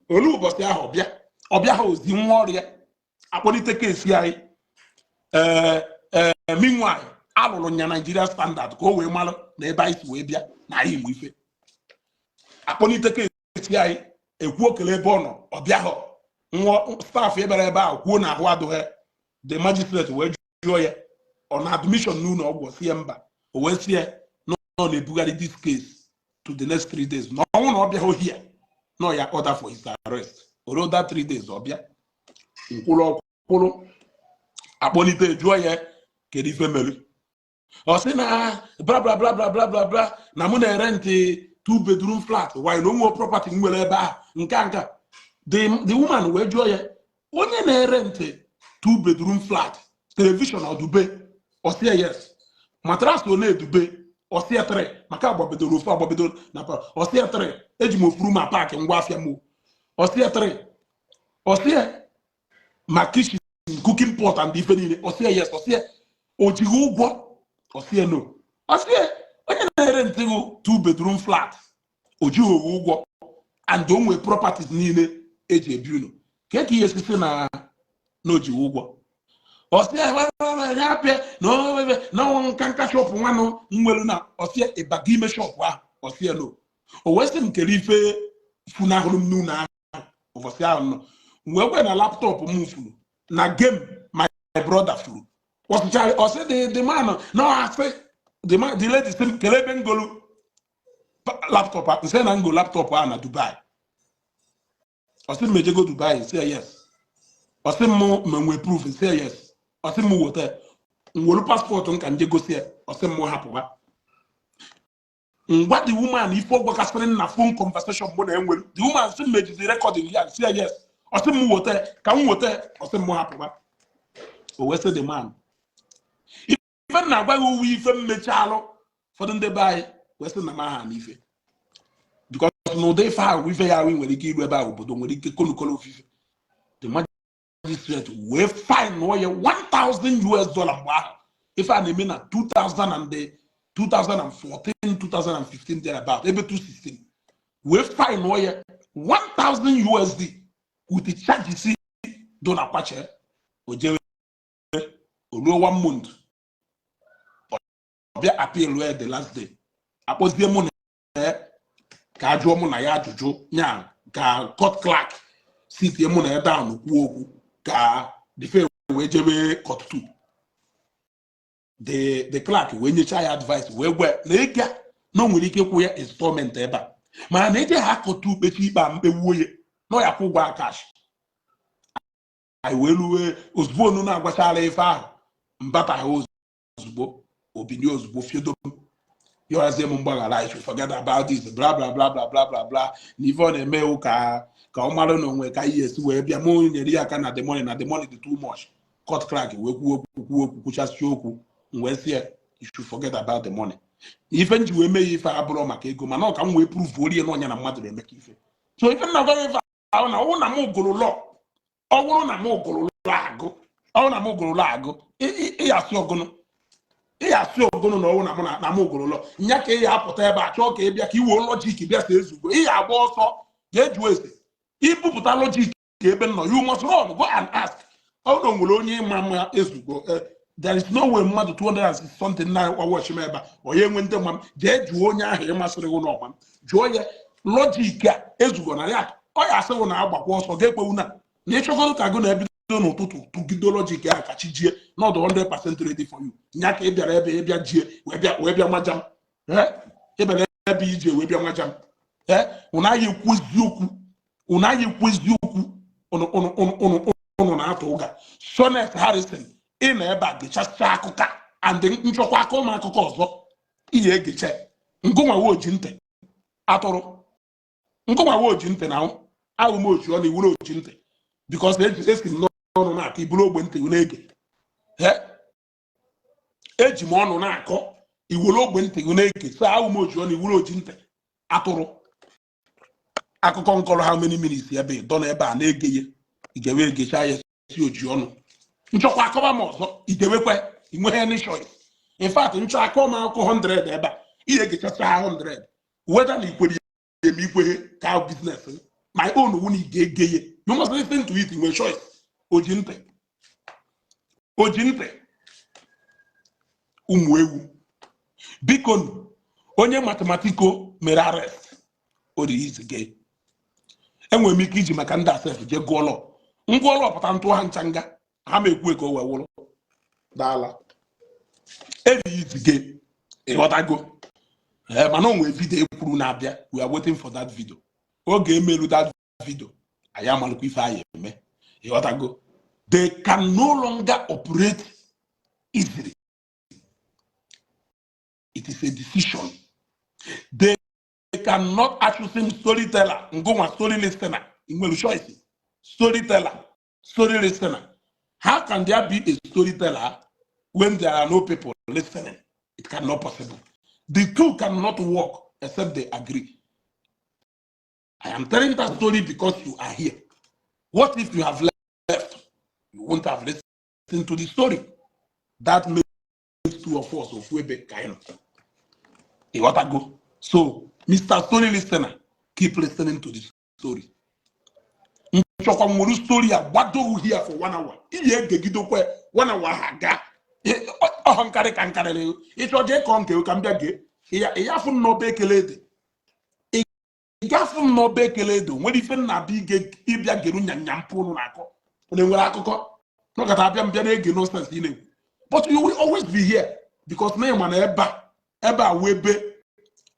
Olu ụbọchị ahụ ọbịa ọbịa ha ozi nwa ọrịa akpọlite case anyị. Ee ee, meanwhile alụrụ nya Nigeria standard ka o wee malụ na ebe anyị si wee bịa na anyị igbo ife. Akpọlite case anyị, ekwu okele ebe ọ nọ ọbịa ha. Nwa staff ebere ebe ahụ kwuo na ahụ adụghị. The magistrate wee jụọ ya, ọ na admission n'ụlọ ọgwụ? Si ya mba. O wee sị ya na ọ na-ebugharị this case to the next 3 days, na ọnwụ na ọ bịaghị ohi ya nọ ya order for his arrest. O that 3 days ọbịa nkwụrụ ọkwụrụ akpọlite, jụọ ya kedu ife mere. Ọ sị na bla bla bla bla bla bla bla, na mụ na-ere ntị two bedroom flat why na onwe property m nwere ebe ahụ nka nka. The woman wee jụọ ya, onye na-ere ntị two bedroom flat, television ọdube? Ọsịa yes. Mattress ọ na-edube? Ọsịa 3, maka agbabedoro ofu agbabedoro na ọsịa 3. Eji m ofuru ma pack ngwa afịa m. Ọsịa 3. Ọsịa ma kitchen, cooking pot and ife niile? Ọsịa yes. Ọsịa o jighị ụgwọ? Ọsịa no. Ọsịa onye na-ere ntị gụ two bedroom flat, o jighị owu ụgwọ and o nwee properties niile eji ebi ụlọ, ka ka ihe sisi na o jighị ụgwọ? Ọsịa ya apịa na ọnwa nka nka shop nwanụ nwere na. Ọsịa ịbaga ime shop ahụ? Ọsịa no. O wee sị m kere ife funahụrụ m n'ụlọ ahụ ụbọchị ahụ nọ, wee kwe na laptop m furu, na game my brother furu. Ọsịcha ọsị the man na asị the man, the lady sị m kele ebe ngolu laptop a. Nsị na ngo laptop ahụ na Dubai. Ọsị m ejego Dubai? Nsị yes. Ọsị m ma nwee proof? Nsị yes. Ọsị m weta m welu passport m ka nje gosi ya. Ọsị m hapụba. Ngwa, the woman ife ọ gwakasịrị na phone conversation mụ na enwere, the woman sị m mejizi recording ya. Nsị ya yes. Ọsị m weta ka m weta. Ọsị m hapụba. O wee sị the man, ife m na-agwa gị uwe ife m mechalụ. Ụfọdụ ndị be anyị wee sị na m aha n'ife because na ụdị ife ahụ ife ya ahụ nwere ike iru ebe ahụ, obodo nwere ike kolukolo ofufe. The Magistrate wee fine ya 1000 US dollar. Mgbe ahụ, ife a na-eme na 2000 and 2014, 2015, thereabout, ebe 216, wee fine ya 1000 USD with the charges do na kwache o jewe. O ruo one month, ọ bịa appeal ya. The last day, akpọzie mụ na ya ka a jụọ mụ na ya ajụjụ, nya ka court clerk sitie mụ na ya down, kwuo okwu ka the fe wee jebe court 2. The clerk wee nyechaa ya advice, wee gwa na ego a na o nwere ike ịkwụ ya installment ebe a, mana na eje ha court 2 kpechi ikpe a, mkpewuo ya na ọ ya kwụ ụgwọ cash. Anyị wee luwe ozugbo onu na-agwachala ife ahụ mbata ha ozugbo, obinye ozugbo fiedo yọrazie m mgbaghara, "I should forget about this, bla bla bla bla bla bla bla," na ife ọ na-eme ka ọ mara na onwe ka ihe esi wee bịa mụ nyere ya aka na the money, na the money dị too much. Court clerk wee kwuo okwu, kwuo okwu, kwuchasị okwu, m wee sị ya, "You should forget about the money." Ife m ji wee mee ya ife abụrụ maka ego, mana ọ ka m wee prove orie na ọnya na mmadụ na-eme ka ife. So ife m na-agwa gị, ife ahụ na ọwụ na m gụrụ law, ọ bụrụ na m gụrụ law agụ, ọ bụrụ na m gụrụ law agụ, ị asị ọgụnụ, ị asị ọgụnụ na ọwụ na mụ na m gụrụ law nya ka ị ya apụta ebe a chọọ ka ị bịa ka i wee logic bịa si Ezugo. Ị ya agba ọsọ jee jụọ ese, ibupụta logic ka ebe m nọ. You must run, go and ask. Ọ bụrụ na o nwere onye ịma mma Ezugo, there is no way mmadụ 260 something na watch m ebe a, onye enwe ndị mma m. Jee jụọ onye ahụ ị masịrị gị n'ọma m, jụọ ya logic a Ezugo na ya, ọ ya asị gị na agbakwa ọsọ ga-ekpewu na ịchọgodo ka gụ na-ebido n'ụtụtụ tụgido logic ahụ ka chi jie n'ọdụ 100% ready for you. Nya ka ị bịara ebe ị bịa jie wee bịa maja m. Ị bịara ebe ije wee bịa maja m. Ee, unu anyị ekwu eziokwu, unu anyị ekwu eziokwu, unu na-atụ ụga. Sonet Harrison, ị nọ ebe a gechasịcha akụkọ a, and nchọkwa aka ụmụ akụkọ ọzọ ihe egeche. Ngụnwawa oji ntị atụrụ, ngụnwawa oji ntị na ahụ m oji ọnụ iwuru oji ntị, because esi m n'ọnụ na-akọ, iburu ogbe ntị na-ege. Eji m ọnụ na-akọ, iwere ogbe ntị na-ege. So ahụ m oji ọnụ, iwuru oji ntị atụrụ. Akụkọ nkọrọ how many minutes ebe dọ na ebe a na-ege ya, igewe egecha ya si oji ọnụ. Nchọkwa akọba m ọzọ, igewekwe, inweghị any choice. In fact, nchọ akọ m akụkọ 100 ebe a, ihe egechacha 100, whether na ikwere ya eme ikweghe ka business my own wu na ị ga-ege ya. You must listen to it. Inwe choice? Oji ntị, oji ntị, ụmụ ewu. Biko, onye mathematico mere arrest o release gị, enwere m ike iji maka ndị asef jee gụọ law, ngụọ law pụta, ntụ ha ncha nga ha ma ekwu ka o wee wụrụ daala erelease gị. Ịghọtago? Ee, mana o nwere video ekwuru na-abịa. We are waiting for that video. Oge emelu that video, anyị amalụkwa ife anyị eme. Ịghọtago? They can no longer operate easily. It is a decision. They cannot actually. Storyteller, ngụnwa story listener, ị nwere choice. Storyteller, story listener, how can there be a storyteller when there are no people listening? It cannot possible. The two cannot work except they agree. I am telling that story because you are here. What if you have left? You won't have listened to the story. That makes two of us ofu ebe ka anyị nọ. Ịghọtago? So Mr. Story Listener, keep listening to the story. Nchọkwa nwere story a gbado here for one hour, ihe egegidokwe one hour ha ga ọhọ nkarị ka nkarịrị. Ịchọ jee kọọ nke ka m bịa gee ya. Afụ m n'ọba ekele ede, ị gafụ m n'ọba ekele edo nwere ife m na-abịa ige ịbịa geru nyanya mpụ unu na-akọ. Unu enwere akụkọ nọkọta abịa m bịa na-ege nonsense ị na-ekwu. But you will always be here because na ịma na ebe a wụ ebe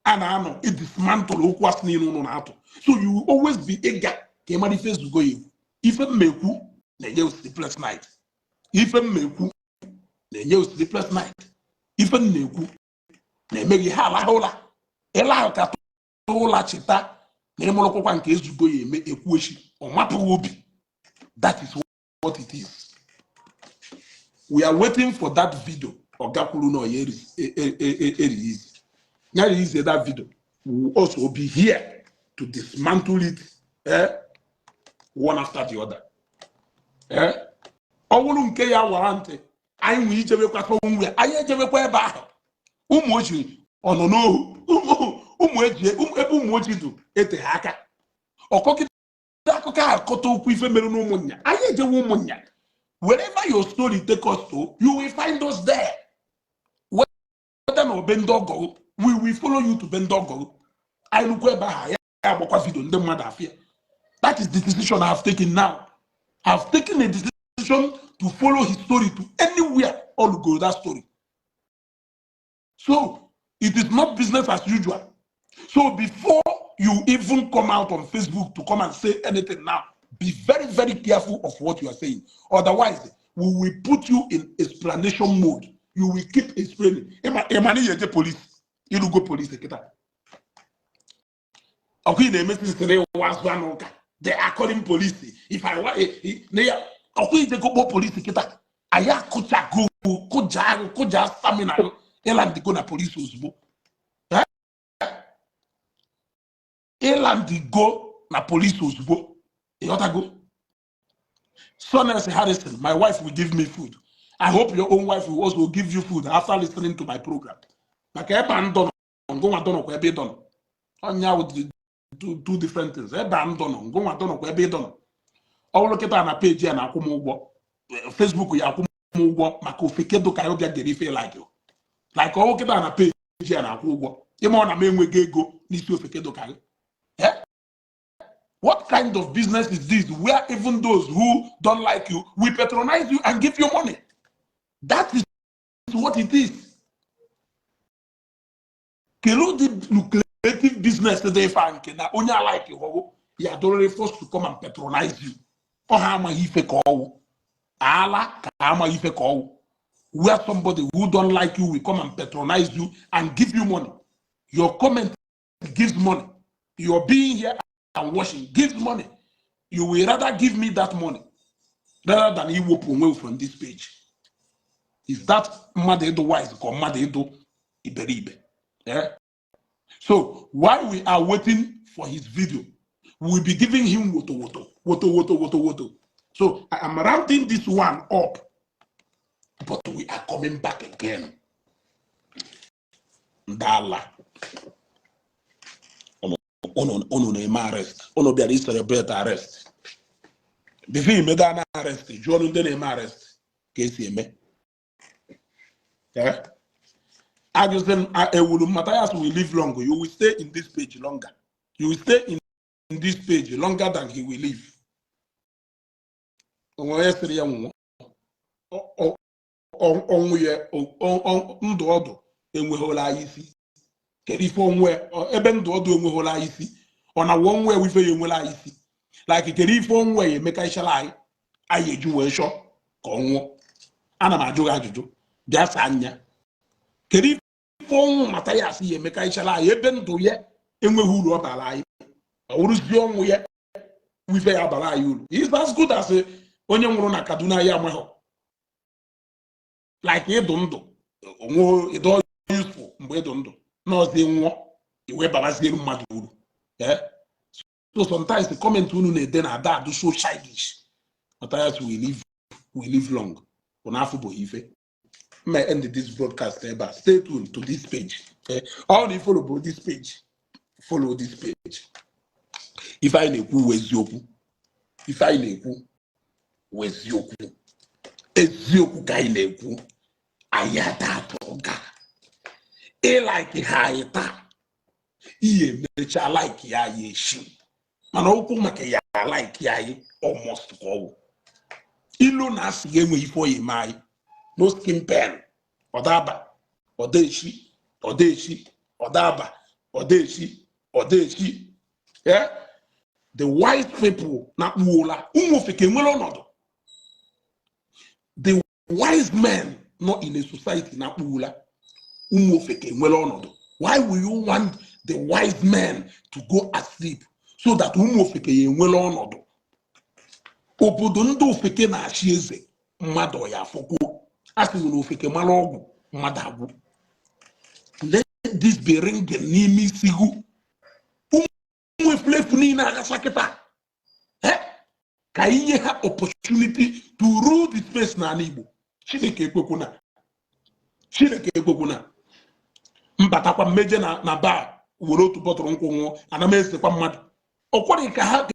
a na-anọ idismantle okwu asị niile unu na-atụ. So you will always be ịga ka ị mara ife Ezugo ya ekwu. Ife m ekwu na-enye sleepless night, ife m ekwu na-enye sleepless night, ife m na-ekwu na-eme gị ha alahụ ụla, ịla ahụ ka tụ ụla, cheta na ịmụrụkwakwa nke Ezugo ya eme ekwu echi, ọ mapụghị obi. That is what it is. We are waiting for that video. Oga kwuru na ọya erelease ya, release that video. We will also be here to dismantle it, eh, one after the other. Ee, ọ bụrụ nke ya wara ntị, anyị nwee ijebekwa somewhere, anyị ejebekwa ebe ahụ. Ụmụ ochie ọ nọ n'ohu, ụmụ eji ebe ụmụ ochie dụ eteghị aka. Ọkọkịta akụkọ a akọta okwu ife mere n'ụmụnnya, anyị ejewe ụmụnnya. Wherever your story take us to, you will find us there. Whether na obe ndị ọgọ, we will follow you to be ndị ọgọ. Anyị lukwa ebe ahụ, ya agbakwa video, ndị mmadụ afịa. That is the decision I have taken now. I have taken a decision to follow his story to anywhere all go that story. So it is not business as usual. So before you even come out on Facebook to come and say anything now, be very, very careful of what you are saying. Otherwise, we will put you in explanation mode. You will keep explaining. Ịma na ihe police, irugo police kịta. Ọkwa ị na-emesi sịrị ịwa azụ anụ ụka. They are calling police. If I want, na ya ọkwa ije go kpọọ police kịta. Anyị akụchago, kụja ahụ, kụja stamina ịlandigo na police ozugbo. Eh? Ịlandigo na police ozugbo. Ịghọtago? Sones Harrison, my wife will give me food. I hope your own wife will also give you food after listening to my program. Maka ebe a ndọ nọ, ngụnwa dọ nọkwa ebe ị dọ nọ. Ọnya wụ the two different things. Ebe a ndọ nọ, ngụnwa dọ nọkwa ebe ị dọ nọ. Ọ bụrụ kịta na peji a na-akwụ m ụgwọ, Facebook ya akwụ m ụgwọ maka ofeke dụ ka ya bịa gere ife like ọ bụrụ kịta na peji a na-akwụ ụgwọ. Ịma ọ na m enweghị ego n'isi ofeke dụ ka gị. Eh? What kind of business is this where even those who don't like you will patronize you and give you money? That is what it is. Kedu the lucrative business dị ife a nke na onye alike ghọgwo ya dọrọrị forced to come and patronize you? Ọ ha amaghị ife ka ọwụ. Ala ka amaghị ife ka ọwụ. Where somebody who don't like you will come and patronize you and give you money. Your comment gives money. Your being here and watching gives money. You will rather give me that money rather than iwepụ onwe from this page. Is that mmadụ ịdụ wise ka mmadụ ịdụ iberibe? Yeah? So while we are waiting for his video, we will be giving him woto woto, woto woto woto woto. So I am rounding this one up, but we are coming back again. Ndala. Unu na-eme arrest. Unu bịara celebrate arrest. Before imeda na arrest, jụọ ndị na-eme arrest ka esi eme. Yeah? Ajụsị m ewuru Matthias will live long. You will stay in this page longer. You will stay in this page longer than he will live. Onwe onye sịrị ya nwụọ. Ọnwụ ya, ndụ ọdụ enweghịla anyị isi. Kedu ife ọnwụ ya ebe ndụ ọdụ enweghịla anyị isi? Ọ na ọnwụ ya ife ya enwela anyị isi? Like, kedu ife ọnwụ ya emekachala anyị anyị eji wee chọọ ka ọ nwụọ? Ana m ajụ gị ajụjụ, bịa saa anya. Kedu ife ọnwụ Mathias ya emekachala anyị ebe ndụ ya enweghị uru ọ bara anyị, ọ wụrụzie ọnwụ ya ife ya bara anyị uru? Is as good as onye nwụrụ na Kaduna ya amaghị. Like, ịdụ ndụ onwe ịdọ useful mgbe ịdụ ndụ n'ọzi nwụọ iwe babaziere mmadụ uru. Eh? So sometimes the comment unu na-ede na ada adụ so childish. Matthias will live long. Bụ n'afọ bụ ife mma end this broadcast ebe a. Stay tuned to this page. Eh? All na follow bụ this page, follow this page. Ife anyị na-ekwu wụ eziokwu. Ife anyị na-ekwu wụ eziokwu. Eziokwu ka anyị na-ekwu. Anyị ada atụ ụga. Ịlike ha anyị taa, ihe emecha like ya anyị echi, mana okwu maka ya like anyị almost ka ọwụ ilu na asị ga enweghị ife oyi eme anyị. No skin pen, ọdaba ọdaechi ọdaechi ọdaba ọdaechi ọdaechi. Yeah? The wise people na-akpụ ụla, ụmụ ofeke enwere ọnọdụ. The wise men nọ in a society na-akpụ ụla, ụmụ ofeke enwere ọnọdụ. Why will you want the wise men to go asleep so that ụmụ ofeke ya enwere ọnọdụ? Obodo ndị ofeke na-achị eze, mmadụ ya afọkwuo. A sị na ofeke mara ọgwụ, mmadụ agwụ. Let this be ringing n'ime isi gụ. Ụmụ efulefu niile aghasa kịta. Eh? Ka inye ha opportunity to rule the space n'ala Igbo. Chineke ekwekwu na Chineke ekwekwu na mbatakwa mmeje na bar were otu bọtụrụ nkwụ nwụọ. Ana m esekwa mmadụ ọ ka ha ka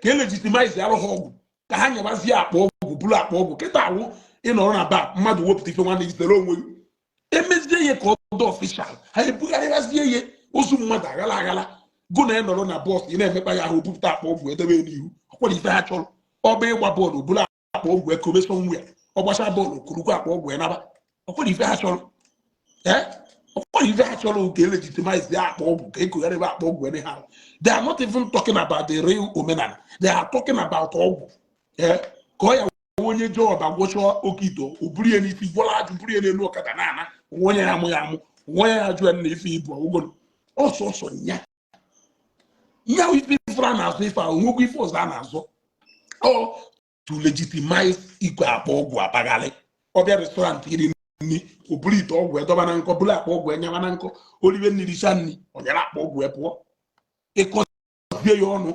e legitimize arụ ha ọgwụ, ka ha nyebazie akpa ọgwụ, bụrụ akpa ọgwụ. Kịta awụ ịnọrọ na bar, mmadụ wepụta ife nwanne, izere onwe gị. Emezie ihe ka ọ dị official, ha ebugharịbazie ihe ozu mmadụ aghala aghala. Gụ na ịnọrọ na bus, ị na-emekpa ya ahụ, bupụta akpa ọgwụ edebe n'ihu. Ọkwara ife ha chọrọ, ọ bụ ịgba bọọlụ, bụrụ akpa ọgwụ ekobe somewhere. Ọ gbachaa bọọlụ, kurukwa akpa ọgwụ naba. Ọkwara ife ha chọrọ, ee, ọkwara ife ha chọrọ ka e legitimize ya akpa ọgwụ, ka ekogharịba akpa ọgwụ anyhow. They are not even talking about the real omenala, they are talking about ọgwụ. Ee, ka ọ ya onye jee ọba gwọcha oke ite, o buru ya n'isi, gwọrọ ajụ, buru ya n'elu ọkada na-ana onwe onye ya amụ ya amụ, onwe onye ya ajụ ya na ife ibu ọgwụgwọ ọsọsọ nya nya. Ife ifuru a na-azụ, ife ahụ onwekwa ife ọzọ a na-azụ, ọ to legitimize ikwe akpa ọgwụ akpagharị. Ọbịa restaurant iri nri, o buru ite ọgwụ edọba na nkọ, buru akpa ọgwụ enyaba na nkọ, olibe nri, richa nri, ọ nyere akpa ọgwụ pụọ. Ịkọzie ya ọnụ,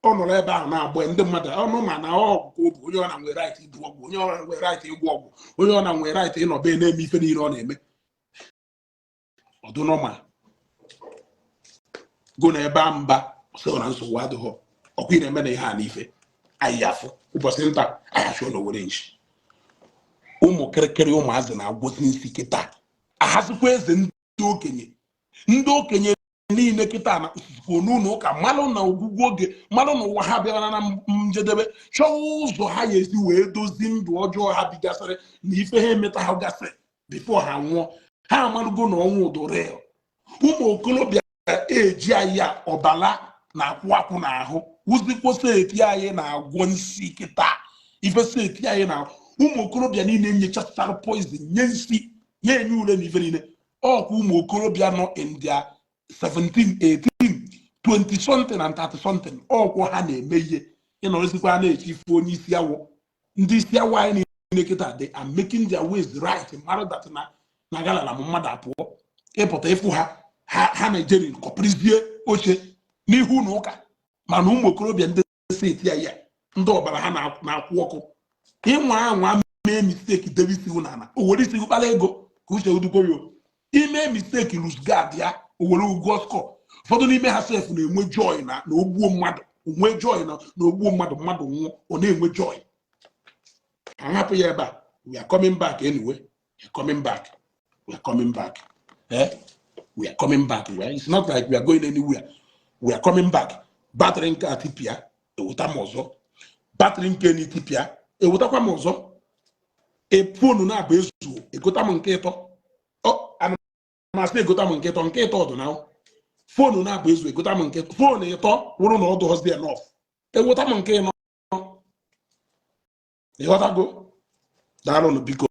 ọ nọrọ ebe ahụ na-agba ndị mmadụ ọnụ, ma na ọgwụ ka ọ bụ. Onye ọ na nwere right ibu ọgwụ, onye ọ na nwere right ịgwọ ọgwụ, onye ọ na nwere right ịnọ be na-eme ife niile ọ na-eme, ọdụ normal. Go na ebe a mba sị na nsogbu adịghọ. Ọkwa ị na-eme na ihe a n'ife anyị afụ ụbọchị nta anyị achụọ na owere nchi. Ụmụ kịrịkịrị ụmụazị na-agwụsị nsi kịta, ahazikwa eze ndị okenye, ndị okenye niile kịta na kwuo n'ụlọ ụka, malụ na ogwugwu oge, malụ na ụwa ha bịara na njedebe, chọwa ụzọ ha ya esi wee dozie ndụ ọjọọ ha bigasịrị na ife ha emeta ha gasịrị before ha nwụọ. Ha amalụgo na ọnwụ ụdụ real. Ụmụ okorobịa eji anyị a ọbala na-akwụ akwụ n'ahụ wụzikwo seti anyị na-agwọ nsi kịta. Ife seti anyị na ụmụ okorobịa niile nyechachara poison, nye nsi, nye enye ule na ife niile. Ọkwa ụmụ okorobịa nọ in their 17, 18, 20 something and 30 something, ọkwọ ha na-eme ihe. Ịnọrọzikwa na-eche ife onye isi awọ. Ndị isi awọ anyị niile kịta, they are making their ways right. Mara that na galala m mmadụ apụọ ịpụta ịfụ ha, ha na-ejeri kọpịrịzie oche n'ihu ụlọ ụka. Mana ụmụ okorobịa ndị seti ya ya, ndị ọbara ha na-akwụ ọkụ, ịnwa anwa mee mistake, debe isi n'ala, o were isi kpara ego ka uche udukwoyo ime mistake, lose guard ya, o were ụgwọ score. Ụfọdụ n'ime ha sef na-enwe joy na ogbuo mmadụ, onwe joy na ogbuo mmadụ, mmadụ nwụọ, ọ na-enwe joy. Ha hapụ ya ebe a. We are coming back anyway. We are coming back, we are coming back, eh? We are coming back. Well, it's not like we are going anywhere. We are coming back. Battery nke a tipịa, eweta m ọzọ. Battery nke na-etipịa, ewetakwa m ọzọ. E phone na-abụ ezuo, egota m nke ịtọ. Ọ ana m asị egota m nke ịtọ, nke ịtọ ọdụ na phone na-abụ ezu, egota m nke phone ịtọ. Wụrụ na ọ dụghọzi enough, eweta m nke ịnọ. Ịghọtago? Daalụnụ, biko.